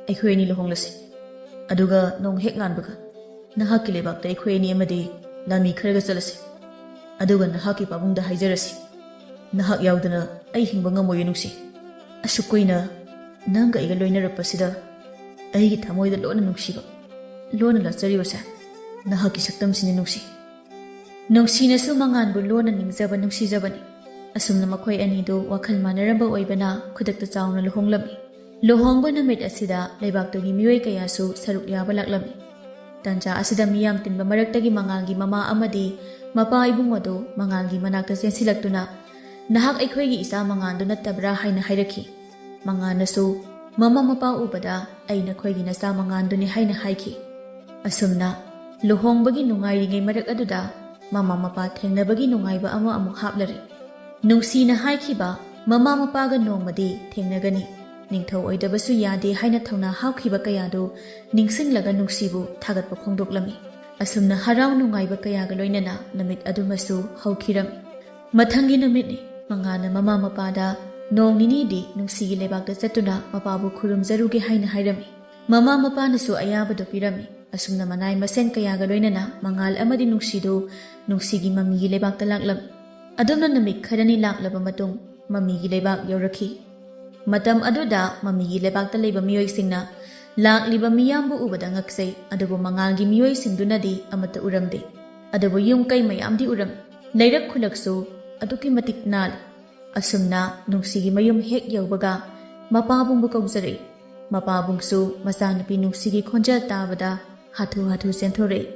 ꯑꯩꯈꯣꯏ ꯑꯅꯤ ꯂꯨꯍꯣꯡꯂꯁꯤ, ꯑꯗꯨꯒ ꯅꯣꯡ ꯍꯦꯛ ꯉꯥꯟꯕꯒ ꯅꯍꯥꯛꯀꯤ ꯂꯩꯕꯥꯛꯇ ꯑꯩꯈꯣꯏ ꯑꯅꯤ ꯑꯃꯗꯤ ꯂꯥꯟꯃꯤ ꯈꯔꯒ ꯆꯠꯂꯁꯤ꯫ ꯑꯗꯨꯒ ꯅꯍꯥꯛꯀꯤ ꯄꯥꯕꯨꯡꯗ ꯍꯥꯏꯖꯔꯁꯤ, ꯅꯍꯥꯛ ꯌꯥꯎꯗꯅ ꯑꯩ ꯍꯤꯡꯕ ꯉꯝꯃꯣꯏꯌꯦ ꯅꯨꯡꯁꯤ꯫ ꯑꯁꯨꯛ ꯀꯨꯏꯅ ꯅꯪꯒ ꯑꯩꯒ ꯂꯣꯏꯅꯔꯛꯄꯁꯤꯗ ꯑꯩꯒꯤ ꯊꯃꯣꯏꯗ ꯂꯣꯟꯅ ꯅꯨꯡꯁꯤꯕ, ꯂꯣꯟꯅ ꯂꯥꯠꯆꯔꯤꯕꯁꯦ ꯅꯍꯥꯛꯀꯤ ꯁꯛꯇꯝꯁꯤꯅꯤ ꯅꯨꯡꯁꯤ꯫" ꯅꯨꯡꯁꯤꯅꯁꯨ ꯃꯉꯥꯟꯕꯨ ꯂꯣꯟꯅ ꯅꯤꯡꯖꯕ ꯅꯨꯡꯁꯤꯖꯕꯅꯤ꯫ ꯑꯁꯨꯝꯅ ꯃꯈꯣꯏ ꯑꯅꯤꯗꯨ ꯋꯥꯈꯜ ꯃꯥꯟꯅꯔꯝꯕ ꯑꯣꯏꯕꯅ ꯈꯨꯗꯛꯇ ꯆꯥꯎꯅ ꯂꯨꯍꯣꯡꯂꯝꯃꯤ꯫ ꯂꯨꯍꯣꯡꯕ ꯅꯨꯃꯤꯠ ꯑꯁꯤꯗ ꯂꯩꯕꯥꯛꯇꯨꯒꯤ ꯃꯤꯑꯣꯏ ꯀꯌꯥꯁꯨ ꯁꯔꯨꯛ ꯌꯥꯕ ꯂꯥꯛꯂꯝꯃꯤ꯫ ꯇꯟꯖꯥ ꯑꯁꯤꯗ ꯃꯤꯌꯥꯝ ꯇꯤꯟꯕ ꯃꯔꯛꯇꯒꯤ ꯃꯉꯥꯜꯒꯤ ꯃꯃꯥ ꯑꯃꯗꯤ ꯃꯄꯥ ꯏꯕꯨꯡ ꯑꯗꯨ ꯃꯉꯥꯜꯒꯤ ꯃꯅꯥꯛꯇ ꯆꯦꯟꯁꯤꯜꯂꯛꯇꯨꯅ, "ꯅꯍꯥꯛ ꯑꯩꯈꯣꯏꯒꯤ ꯏꯆꯥ ꯃꯉꯥꯜꯗꯨ ꯅꯠꯇꯕ꯭ꯔꯥ?" ꯍꯥꯏꯅ ꯍꯥꯏꯔꯛꯈꯤ꯫ ꯃꯉꯥꯜꯅꯁꯨ, "ꯃꯃꯥ ꯃꯄꯥ ꯎꯕꯗ ꯑꯩ ꯅꯈꯣꯏꯒꯤ ꯅꯆꯥ ꯃꯉꯥꯜꯗꯨꯅꯤ" ꯍꯥꯏꯅ ꯍꯥꯏꯈꯤ꯫ ꯑꯁꯨꯝꯅ ꯂꯨꯍꯣꯡꯕꯒꯤ ꯅꯨꯡꯉꯥꯏꯔꯤꯉꯩ ꯃꯔꯛ ꯑꯗꯨꯗ ꯃꯃꯥ ꯃꯄꯥ ꯊꯦꯡꯅꯕꯒꯤ ꯅꯨꯡꯉꯥꯏꯕ ꯑꯃ ꯑꯃꯨꯛ ꯍꯥꯞꯂꯔꯦ꯫ ꯅꯨꯡꯁꯤꯅ ꯍꯥꯏꯈꯤꯕ, "ꯃꯃꯥ ꯃꯄꯥꯒ ꯅꯣꯡꯃꯗꯤ ꯊꯦꯡꯅꯒꯅꯤ, ꯅꯤꯡꯊꯧ ꯑꯣꯏꯗꯕꯁꯨ ꯌꯥꯗꯦ" ꯍꯥꯏꯅ ꯊꯧꯅꯥ ꯍꯥꯞꯈꯤꯕ ꯀꯌꯥꯗꯨ ꯅꯤꯡꯁꯤꯡꯂꯒ ꯅꯨꯡꯁꯤꯕꯨ ꯊꯥꯒꯠꯄ ꯐꯣꯡꯗꯣꯛꯂꯝꯃꯤ꯫ ꯑꯁꯨꯝꯅ ꯍꯔꯥꯎ ꯅꯨꯡꯉꯥꯏꯕ ꯀꯌꯥꯒ ꯂꯣꯏꯅꯅ ꯅꯨꯃꯤꯠ ꯑꯗꯨꯃꯁꯨ ꯍꯧꯈꯤꯔꯝꯃꯤ꯫ ꯃꯊꯪꯒꯤ ꯅꯨꯃꯤꯠꯅꯤ꯫ ꯃꯉꯥꯜꯅ ꯃꯃꯥ ꯃꯄꯥꯗ ꯅꯣꯡ ꯅꯤꯅꯤꯗꯤ ꯅꯨꯡꯁꯤꯒꯤ ꯂꯩꯕꯥꯛꯇ ꯆꯠꯇꯨꯅ ꯃꯄꯥꯕꯨ ꯈꯨꯔꯨꯝꯖꯔꯨꯒꯦ ꯍꯥꯏꯅ ꯍꯥꯏꯔꯝꯃꯤ꯫ ꯃꯃꯥ ꯃꯄꯥꯅꯁꯨ ꯑꯌꯥꯕꯗꯨ ꯄꯤꯔꯝꯃꯤ꯫ ꯑꯁꯨꯝꯅ ꯃꯅꯥꯏ ꯃꯁꯦꯟ ꯀꯌꯥꯒ ꯂꯣꯏꯅꯅ ꯃꯉꯥꯜ ꯑꯃꯗꯤ ꯅꯨꯡꯁꯤꯗꯨ ꯅꯨꯡꯁꯤꯒꯤ ꯃꯃꯤꯒꯤ ꯂꯩꯕꯥꯛꯇ ꯂꯥꯛꯂꯝꯃꯤ꯫ ꯑꯗꯨꯝꯅ ꯅꯨꯃꯤꯠ ꯈꯔꯅꯤ ꯂꯥꯛꯂꯕ ꯃꯇꯨꯡ ꯃꯃꯤꯒꯤ ꯂꯩꯕꯥꯛ ꯌꯧꯔꯛꯈꯤ꯫ ꯃꯇꯝ ꯑꯗꯨꯗ ꯃꯃꯤꯒꯤ ꯂꯩꯕꯥꯛꯇ ꯂꯩꯕ ꯃꯤꯑꯣꯏꯁꯤꯡꯅ ꯂꯥꯛꯂꯤꯕ ꯃꯤꯌꯥꯝꯕꯨ ꯎꯕꯗ ꯉꯛꯆꯩ, ꯑꯗꯨꯕꯨ ꯃꯉꯥꯜꯒꯤ ꯃꯤꯑꯣꯏꯁꯤꯡꯗꯨꯅꯗꯤ ꯑꯃꯠꯇ ꯎꯔꯝꯗꯦ꯫ ꯑꯗꯨꯕꯨ ꯌꯨꯝ ꯀꯩ ꯃꯌꯥꯝꯗꯤ ꯎꯔꯝꯃꯤ꯫ ꯂꯩꯔꯛ ꯈꯨꯂꯛꯁꯨ ꯑꯗꯨꯛꯀꯤ ꯃꯇꯤꯛ ꯅꯥꯜꯂꯤ꯫ ꯑꯁꯨꯝꯅ ꯅꯨꯡꯁꯤꯒꯤ ꯃꯌꯨꯝ ꯍꯦꯛ ꯌꯧꯕꯒ ꯃꯄꯥꯕꯨꯡꯕꯨ ꯀꯧꯖꯔꯛꯏ꯫ ꯃꯄꯥꯕꯨꯡꯁꯨ ꯃꯆꯥꯅꯨꯄꯤ ꯅꯨꯡꯁꯤꯒꯤ ꯈꯣꯟꯖꯦꯜ ꯇꯥꯕꯗ ꯍꯥꯊꯨ ꯍꯥꯊꯨ ꯆꯦꯟꯊꯣꯔꯛꯏ꯫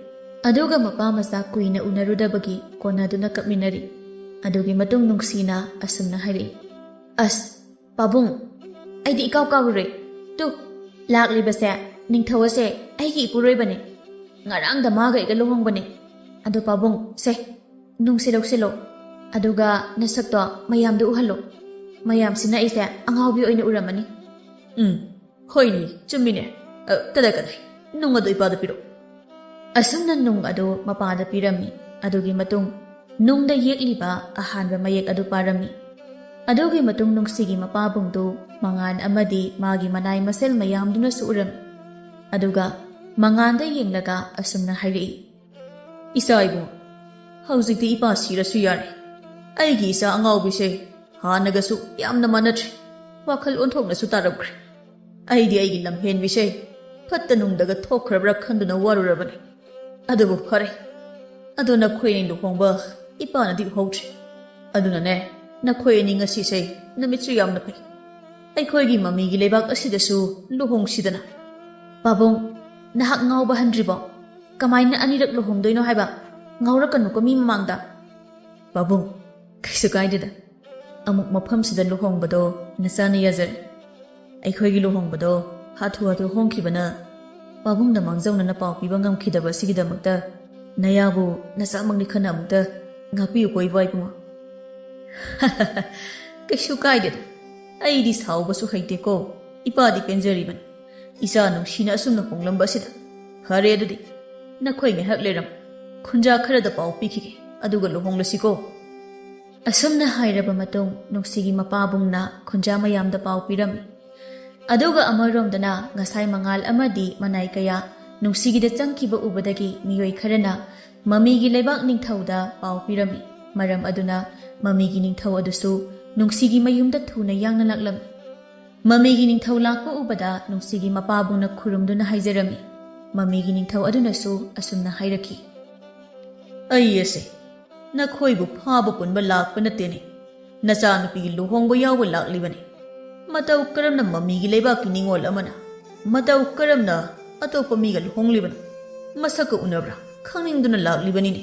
ꯑꯗꯨꯒ ꯃꯄꯥ ꯃꯆꯥ ꯀꯨꯏꯅ ꯎꯅꯔꯨꯗꯕꯒꯤ ꯀꯣꯟꯅꯗꯨꯅ ꯀꯞꯃꯤꯟꯅꯔꯤ꯫ ꯑꯗꯨꯒꯤ ꯃꯇꯨꯡ ꯅꯨꯡꯁꯤꯅ ꯑꯁꯨꯝꯅ ꯍꯥꯏꯔꯛꯏ, "ꯑꯁ, ꯄꯥꯕꯨꯡ, ꯑꯩꯗꯤ ꯏꯀꯥꯎ ꯀꯥꯎꯔꯨꯔꯦ꯫ ꯇꯨ, ꯂꯥꯛꯂꯤꯕꯁꯦ ꯅꯤꯡꯊꯧ ꯑꯁꯦ ꯑꯩꯒꯤ ꯏꯄꯨꯔꯣꯏꯕꯅꯦ꯫ ꯉꯔꯥꯡꯗ ꯃꯥꯒ ꯑꯩꯒ ꯂꯨꯍꯣꯡꯕꯅꯦ꯫ ꯑꯗꯣ ꯄꯥꯕꯨꯡ, ꯁꯦ, ꯅꯨꯡꯁꯦ ꯂꯧꯁꯤꯜꯂꯣ꯫ ꯑꯗꯨꯒ ꯅꯁꯛꯇꯣ ꯃꯌꯥꯝꯗ ꯎꯍꯜꯂꯣ꯫ ꯃꯌꯥꯝꯁꯤꯅ ꯑꯩꯁꯦ ꯑꯉꯥꯎꯕꯤ ꯑꯣꯏꯅ ꯎꯔꯝꯃꯅꯤ꯫" "ꯎꯝ, ꯍꯣꯏꯅꯦ, ꯆꯨꯝꯃꯤꯅꯦ꯫ ꯑ, ꯀꯗꯥꯏ, ꯀꯗꯥꯏ? ꯅꯨꯡ ꯑꯗꯨ ꯏꯄꯥꯗ ꯄꯤꯔꯛꯎ꯫" ꯑꯁꯨꯝꯅ ꯅꯨꯡ ꯑꯗꯨ ꯃꯄꯥꯗ ꯄꯤꯔꯝꯃꯤ꯫ ꯑꯗꯨꯒꯤ ꯃꯇꯨꯡ ꯅꯨꯡꯗ ꯌꯦꯛꯂꯤꯕ ꯑꯍꯥꯟꯕ ꯃꯌꯦꯛ ꯑꯗꯨ ꯄꯥꯔꯝꯃꯤ꯫ ꯑꯗꯨꯒꯤ ꯃꯇꯨꯡ ꯅꯨꯡꯁꯤꯒꯤ ꯃꯄꯥꯕꯨꯡꯗꯨ ꯃꯉꯥꯟ ꯑꯃꯗꯤ ꯃꯥꯒꯤ ꯃꯅꯥꯏ ꯃꯁꯦꯜ ꯃꯌꯥꯝꯗꯨꯅꯁꯨ ꯎꯔꯝꯃꯤ꯫ ꯑꯗꯨꯒ ꯃꯉꯥꯟꯗ ꯌꯦꯡꯂꯒ ꯑꯁꯨꯝꯅ ꯍꯥꯏꯔꯛꯏ, "ꯏꯆꯥ ꯏꯕꯨꯡ, ꯍꯧꯖꯤꯛꯇꯤ ꯏꯄꯥ ꯁꯤꯔꯁꯨ ꯌꯥꯔꯦ꯫ ꯑꯩꯒꯤ ꯏꯆꯥ ꯑꯉꯥꯎꯕꯤꯁꯦ ꯍꯥꯟꯅꯒꯁꯨ ꯌꯥꯝꯅ ꯃꯥꯟꯅꯗ꯭ꯔꯦ꯫ ꯋꯥꯈꯜ ꯑꯣꯟꯊꯣꯛꯅꯁꯨ ꯇꯥꯔꯝꯈ꯭ꯔꯦ꯫ ꯑꯩꯗꯤ ꯑꯩꯒꯤ ꯂꯝꯍꯦꯟꯕꯤꯁꯦ ꯐꯠꯇ ꯅꯨꯡꯗꯒ ꯊꯣꯛꯈ꯭ꯔꯕ꯭ꯔꯥ ꯈꯟꯗꯨꯅ ꯋꯥꯔꯨꯔꯕꯅꯤ꯫ ꯑꯗꯨꯕꯨ ꯐꯔꯦ, ꯑꯗꯣ ꯅꯈꯣꯏ ꯑꯅꯤ ꯂꯨꯍꯣꯡꯕ ꯏꯄꯥꯅꯗꯤ ꯎꯍꯧꯗ꯭ꯔꯦ꯫ ꯑꯗꯨꯅꯅꯦ, ꯅꯈꯣꯏ ꯑꯅꯤ ꯉꯁꯤꯁꯦ ꯅꯨꯃꯤꯠꯁꯨ ꯌꯥꯝꯅ ꯐꯩ꯫ ꯑꯩꯈꯣꯏꯒꯤ ꯃꯃꯤꯒꯤ ꯂꯩꯕꯥꯛ ꯑꯁꯤꯗꯁꯨ ꯂꯨꯍꯣꯡꯁꯤꯗꯅ꯫ ꯄꯥꯕꯨꯡ, ꯅꯍꯥꯛ ꯉꯥꯎꯕ ꯍꯟꯗ꯭ꯔꯤꯕꯣ? ꯀꯃꯥꯏꯅ ꯑꯅꯤꯔꯛ ꯂꯨꯍꯣꯡꯗꯣꯏꯅꯣ ꯍꯥꯏꯕ? ꯉꯥꯎꯔꯛꯀꯅꯨꯀꯣ ꯃꯤ ꯃꯃꯥꯡꯗ꯫ ꯄꯥꯕꯨꯡ, ꯀꯩꯁꯨ ꯀꯥꯏꯗꯦꯗ꯫ ꯑꯃꯨꯛ ꯃꯐꯝꯁꯤꯗ ꯂꯨꯍꯣꯡꯕꯗꯣ ꯅꯆꯥꯅ ꯌꯥꯖꯔꯦ꯫ ꯑꯩꯈꯣꯏꯒꯤ ꯂꯨꯍꯣꯡꯕꯗꯣ ꯍꯥꯊꯨ ꯍꯥꯊꯨ ꯍꯣꯡꯈꯤꯕꯅ ꯄꯥꯕꯨꯡꯅ ꯃꯥꯡꯖꯧꯅꯅ ꯄꯥꯎ ꯄꯤꯕ ꯉꯝꯈꯤꯗꯕ ꯑꯁꯤꯒꯤꯗꯃꯛꯇ ꯅꯌꯥꯕꯨ ꯅꯆꯥꯃꯛꯅꯤ ꯈꯟꯅ ꯑꯃꯨꯛꯇ ꯉꯥꯛꯄꯤꯌꯨꯀꯣ ꯏꯕꯥ ꯏꯕꯨꯡꯉꯣ꯫ ꯀꯩꯁꯨ ꯀꯥꯏꯗꯦꯗ, ꯑꯩꯗꯤ ꯁꯥꯎꯕꯁꯨ ꯍꯩꯇꯦꯀꯣ꯫ ꯏꯄꯥꯗꯤ ꯄꯦꯟꯖꯔꯤꯕꯅꯤ꯫ ꯏꯆꯥ ꯅꯨꯡꯁꯤꯅ ꯑꯁꯨꯝꯅ ꯍꯣꯡꯂꯝꯕ ꯑꯁꯤꯗ꯫ ꯐꯔꯦ ꯑꯗꯨꯗꯤ, ꯅꯈꯣꯏ ꯉꯥꯏꯍꯥꯛ ꯂꯩꯔꯝ, ꯈꯨꯟꯖꯥ ꯈꯔꯗ ꯄꯥꯎ ꯄꯤꯈꯤꯒꯦ, ꯑꯗꯨꯒ ꯂꯨꯍꯣꯡꯂꯁꯤꯀꯣ꯫ ꯑꯁꯨꯝꯅ ꯍꯥꯏꯔꯕ ꯃꯇꯨꯡ ꯅꯨꯡꯁꯤꯒꯤ ꯃꯄꯥꯕꯨꯡꯅ ꯈꯨꯟꯖꯥ ꯃꯌꯥꯝꯗ ꯄꯥꯎ ꯄꯤꯔꯝꯃꯤ꯫ ꯑꯗꯨꯒ ꯑꯃꯔꯣꯝꯗꯅ ꯉꯁꯥꯏ ꯃꯉꯥꯜ ꯑꯃꯗꯤ ꯃꯅꯥꯏ ꯀꯌꯥ ꯅꯨꯡꯁꯤꯒꯤꯗ ꯆꯪꯈꯤꯕ ꯎꯕꯗꯒꯤ ꯃꯤꯑꯣꯏ ꯈꯔꯅ ꯃꯃꯤꯒꯤ ꯂꯩꯕꯥꯛ ꯅꯤꯡꯊꯧꯗ ꯄꯥꯎ ꯄꯤꯔꯝꯃꯤ꯫ ꯃꯔꯝ ꯑꯗꯨꯅ ꯃꯃꯤꯒꯤ ꯅꯤꯡꯊꯧ ꯑꯗꯨꯁꯨ ꯅꯨꯡꯁꯤꯒꯤ ꯃꯌꯨꯝꯗ ꯊꯨꯅ ꯌꯥꯡꯅ ꯂꯥꯛꯂꯝꯃꯤ꯫ ꯃꯃꯤꯒꯤ ꯅꯤꯡꯊꯧ ꯂꯥꯛꯄ ꯎꯕꯗ ꯅꯨꯡꯁꯤꯒꯤ ꯃꯄꯥꯕꯨꯡꯅ ꯈꯨꯔꯨꯝꯗꯨꯅ ꯍꯥꯏꯖꯔꯝꯃꯤ꯫ ꯃꯃꯤꯒꯤ ꯅꯤꯡꯊꯧ ꯑꯗꯨꯅꯁꯨ ꯑꯁꯨꯝꯅ ꯍꯥꯏꯔꯛꯈꯤ, "ꯑꯩ ꯑꯁꯦ ꯅꯈꯣꯏꯕꯨ ꯐꯥꯕ ꯄꯨꯟꯕ ꯂꯥꯛꯄ ꯅꯠꯇꯦꯅꯦ꯫ ꯅꯆꯥꯅꯨꯄꯤꯒꯤ ꯂꯨꯍꯣꯡꯕ ꯌꯥꯎꯕ ꯂꯥꯛꯂꯤꯕꯅꯤ꯫ ꯃꯇꯧ ꯀꯔꯝꯅ ꯃꯃꯤꯒꯤ ꯂꯩꯕꯥꯛꯀꯤ ꯅꯤꯡꯉꯣꯜ ꯑꯃꯅ ꯃꯇꯧ ꯀꯔꯝꯅ ꯑꯇꯣꯞꯄ ꯃꯤꯒ ꯂꯨꯍꯣꯡꯂꯤꯕꯅꯣ? ꯃꯁꯛꯀ ꯎꯅꯕ꯭ꯔꯥ? ꯈꯪꯅꯤꯡꯗꯨꯅ ꯂꯥꯛꯂꯤꯕꯅꯤꯅꯦ꯫"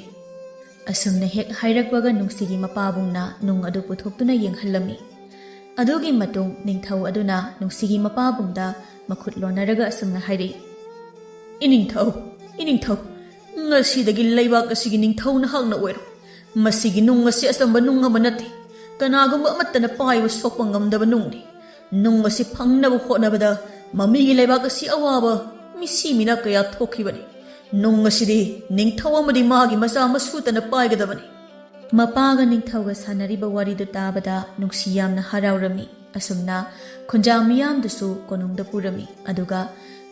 ꯑꯁꯨꯝꯅ ꯍꯦꯛ ꯍꯥꯏꯔꯛꯄꯒ ꯅꯨꯡꯁꯤꯒꯤ ꯃꯄꯥꯕꯨꯡꯅ ꯅꯨꯡ ꯑꯗꯨ ꯄꯨꯊꯣꯛꯇꯨꯅ ꯌꯦꯡꯍꯜꯂꯝꯃꯤ꯫ ꯑꯗꯨꯒꯤ ꯃꯇꯨꯡ ꯅꯤꯡꯊꯧ ꯑꯗꯨꯅ ꯅꯨꯡꯁꯤꯒꯤ ꯃꯄꯥꯕꯨꯡꯗ ꯃꯈꯨꯠ ꯂꯣꯟꯅꯔꯒ ꯑꯁꯨꯝꯅ ꯍꯥꯏꯔꯛꯏ, "ꯏꯅꯤꯡꯊꯧ, ꯏꯅꯤꯡꯊꯧ, ꯉꯁꯤꯗꯒꯤ ꯂꯩꯕꯥꯛ ꯑꯁꯤꯒꯤ ꯅꯤꯡꯊꯧ ꯅꯍꯥꯛꯅ ꯑꯣꯏꯔꯣ꯫ ꯃꯁꯤꯒꯤ ꯅꯨꯡ ꯑꯁꯤ ꯑꯆꯝꯕ ꯅꯨꯡ ꯑꯃ ꯅꯠꯇꯦ꯫ ꯀꯅꯥꯒꯨꯝꯕ ꯑꯃꯠꯇꯅ ꯄꯥꯏꯕ ꯁꯣꯛꯄ ꯉꯝꯗꯕ ꯅꯨꯡꯅꯤ꯫ ꯅꯨꯡ ꯑꯁꯤ ꯐꯪꯅꯕ ꯍꯣꯠꯅꯕꯗ ꯃꯃꯤꯒꯤ ꯂꯩꯕꯥꯛ ꯑꯁꯤ ꯑꯋꯥꯕ ꯃꯤꯁꯤ ꯃꯤꯅꯥ ꯀꯌꯥ ꯊꯣꯛꯈꯤꯕꯅꯤ꯫ ꯅꯨꯡ ꯑꯁꯤꯗꯤ ꯅꯤꯡꯊꯧ ꯑꯃꯗꯤ ꯃꯥꯒꯤ ꯃꯆꯥ ꯃꯁꯨꯇꯅ ꯄꯥꯏꯒꯗꯕꯅꯤ꯫" ꯃꯄꯥꯒ ꯅꯤꯡꯊꯧꯒ ꯁꯥꯟꯅꯔꯤꯕ ꯋꯥꯔꯤꯗꯨ ꯇꯥꯕꯗ ꯅꯨꯡꯁꯤ ꯌꯥꯝꯅ ꯍꯔꯥꯎꯔꯝꯃꯤ꯫ ꯑꯁꯨꯝꯅ ꯈꯨꯟꯖꯥ ꯃꯤꯌꯥꯝꯗꯨꯁꯨ ꯀꯣꯅꯨꯡꯗ ꯄꯨꯔꯝꯃꯤ꯫ ꯑꯗꯨꯒ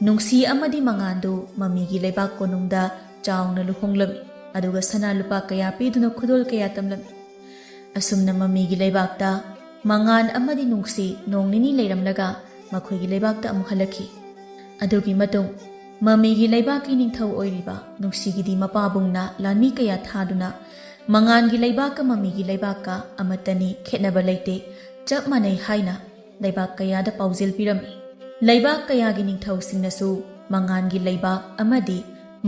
ꯅꯨꯡꯁꯤ ꯑꯃꯗꯤ ꯃꯉꯥꯟꯗꯨ ꯃꯃꯤꯒꯤ ꯂꯩꯕꯥꯛ ꯀꯣꯅꯨꯡꯗ ꯆꯥꯎꯅ ꯂꯨꯍꯣꯡꯂꯝꯃꯤ꯫ ꯑꯗꯨꯒ ꯁꯅꯥ ꯂꯨꯄꯥ ꯀꯌꯥ ꯄꯤꯗꯨꯅ ꯈꯨꯗꯣꯜ ꯀꯌꯥ ꯇꯝꯂꯝꯃꯤ꯫ ꯑꯁꯨꯝꯅ ꯃꯃꯤꯒꯤ ꯂꯩꯕꯥꯛꯇ ꯃꯉꯥꯟ ꯑꯃꯗꯤ ꯅꯨꯡꯁꯤ ꯅꯣꯡ ꯅꯤꯅꯤ ꯂꯩꯔꯝꯂꯒ ꯃꯈꯣꯏꯒꯤ ꯂꯩꯕꯥꯛꯇ ꯑꯃꯨꯛ ꯍꯜꯂꯛꯈꯤ꯫ ꯑꯗꯨꯒꯤ ꯃꯇꯨꯡ ꯃꯃꯤꯒꯤ ꯂꯩꯕꯥꯛꯀꯤ ꯅꯤꯡꯊꯧ ꯑꯣꯏꯔꯤꯕ ꯅꯨꯡꯁꯤꯒꯤꯗꯤ ꯃꯄꯥꯕꯨꯡꯅ ꯂꯥꯟꯃꯤ ꯀꯌꯥ ꯊꯥꯗꯨꯅ ꯃꯉꯥꯟꯒꯤ ꯂꯩꯕꯥꯛꯀ ꯃꯃꯤꯒꯤ ꯂꯩꯕꯥꯛꯀ ꯑꯃꯠꯇꯅꯤ, ꯈꯦꯠꯅꯕ ꯂꯩꯇꯦ, ꯆꯞ ꯃꯥꯟꯅꯩ ꯍꯥꯏꯅ ꯂꯩꯕꯥꯛ ꯀꯌꯥꯗ ꯄꯥꯎꯖꯦꯜ ꯄꯤꯔꯝꯃꯤ꯫ ꯂꯩꯕꯥꯛ ꯀꯌꯥꯒꯤ ꯅꯤꯡꯊꯧꯁꯤꯡꯅꯁꯨ ꯃꯉꯥꯟꯒꯤ ꯂꯩꯕꯥꯛ ꯑꯃꯗꯤ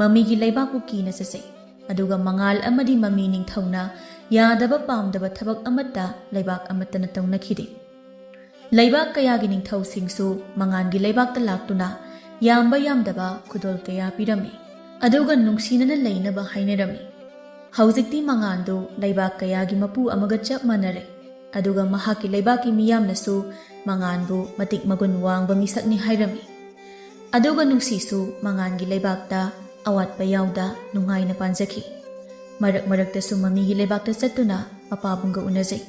ꯃꯃꯤꯒꯤ ꯂꯩꯕꯥꯛꯄꯨ ꯀꯤꯅ ꯆꯠꯆꯩ꯫ ꯑꯗꯨꯒ ꯃꯉꯥꯜ ꯑꯃꯗꯤ ꯃꯃꯤ ꯅꯤꯡꯊꯧꯅ ꯌꯥꯗꯕ ꯄꯥꯝꯗꯕ ꯊꯕꯛ ꯑꯃꯠꯇ ꯂꯩꯕꯥꯛ ꯑꯃꯠꯇꯅ ꯇꯧꯅꯈꯤꯗꯦ꯫ ꯂꯩꯕꯥꯛ ꯀꯌꯥꯒꯤ ꯅꯤꯡꯊꯧꯁꯤꯡꯁꯨ ꯃꯉꯥꯟꯒꯤ ꯂꯩꯕꯥꯛꯇ ꯂꯥꯛꯇꯨꯅ ꯌꯥꯝꯕ ꯌꯥꯝꯗꯕ ꯈꯨꯗꯣꯜ ꯀꯌꯥ ꯄꯤꯔꯝꯃꯤ꯫ ꯑꯗꯨꯒ ꯅꯨꯡꯁꯤꯅꯅ ꯂꯩꯅꯕ ꯍꯥꯏꯅꯔꯝꯃꯤ꯫ ꯍꯧꯖꯤꯛꯇꯤ ꯃꯉꯥꯟꯗꯨ ꯂꯩꯕꯥꯛ ꯀꯌꯥꯒꯤ ꯃꯄꯨ ꯑꯃꯒ ꯆꯞ ꯃꯥꯟꯅꯔꯦ꯫ ꯑꯗꯨꯒ ꯃꯍꯥꯛꯀꯤ ꯂꯩꯕꯥꯛꯀꯤ ꯃꯤꯌꯥꯝꯅꯁꯨ ꯃꯉꯥꯟꯕꯨ ꯃꯇꯤꯛ ꯃꯒꯨꯟ ꯋꯥꯡꯕ ꯃꯤꯁꯛꯅꯤ ꯍꯥꯏꯔꯝꯃꯤ꯫ ꯑꯗꯨꯒ ꯅꯨꯡꯁꯤꯁꯨ ꯃꯉꯥꯟꯒꯤ ꯂꯩꯕꯥꯛꯇ ꯑꯋꯥꯠꯄ ꯌꯥꯎꯗ ꯅꯨꯡꯉꯥꯏꯅ ꯄꯥꯟꯖꯈꯤ꯫ ꯃꯔꯛ ꯃꯔꯛꯇꯁꯨ ꯃꯃꯤꯒꯤ ꯂꯩꯕꯥꯛꯇ ꯆꯠꯇꯨꯅ ꯃꯄꯥꯕꯨꯡꯒ ꯎꯅꯖꯩ꯫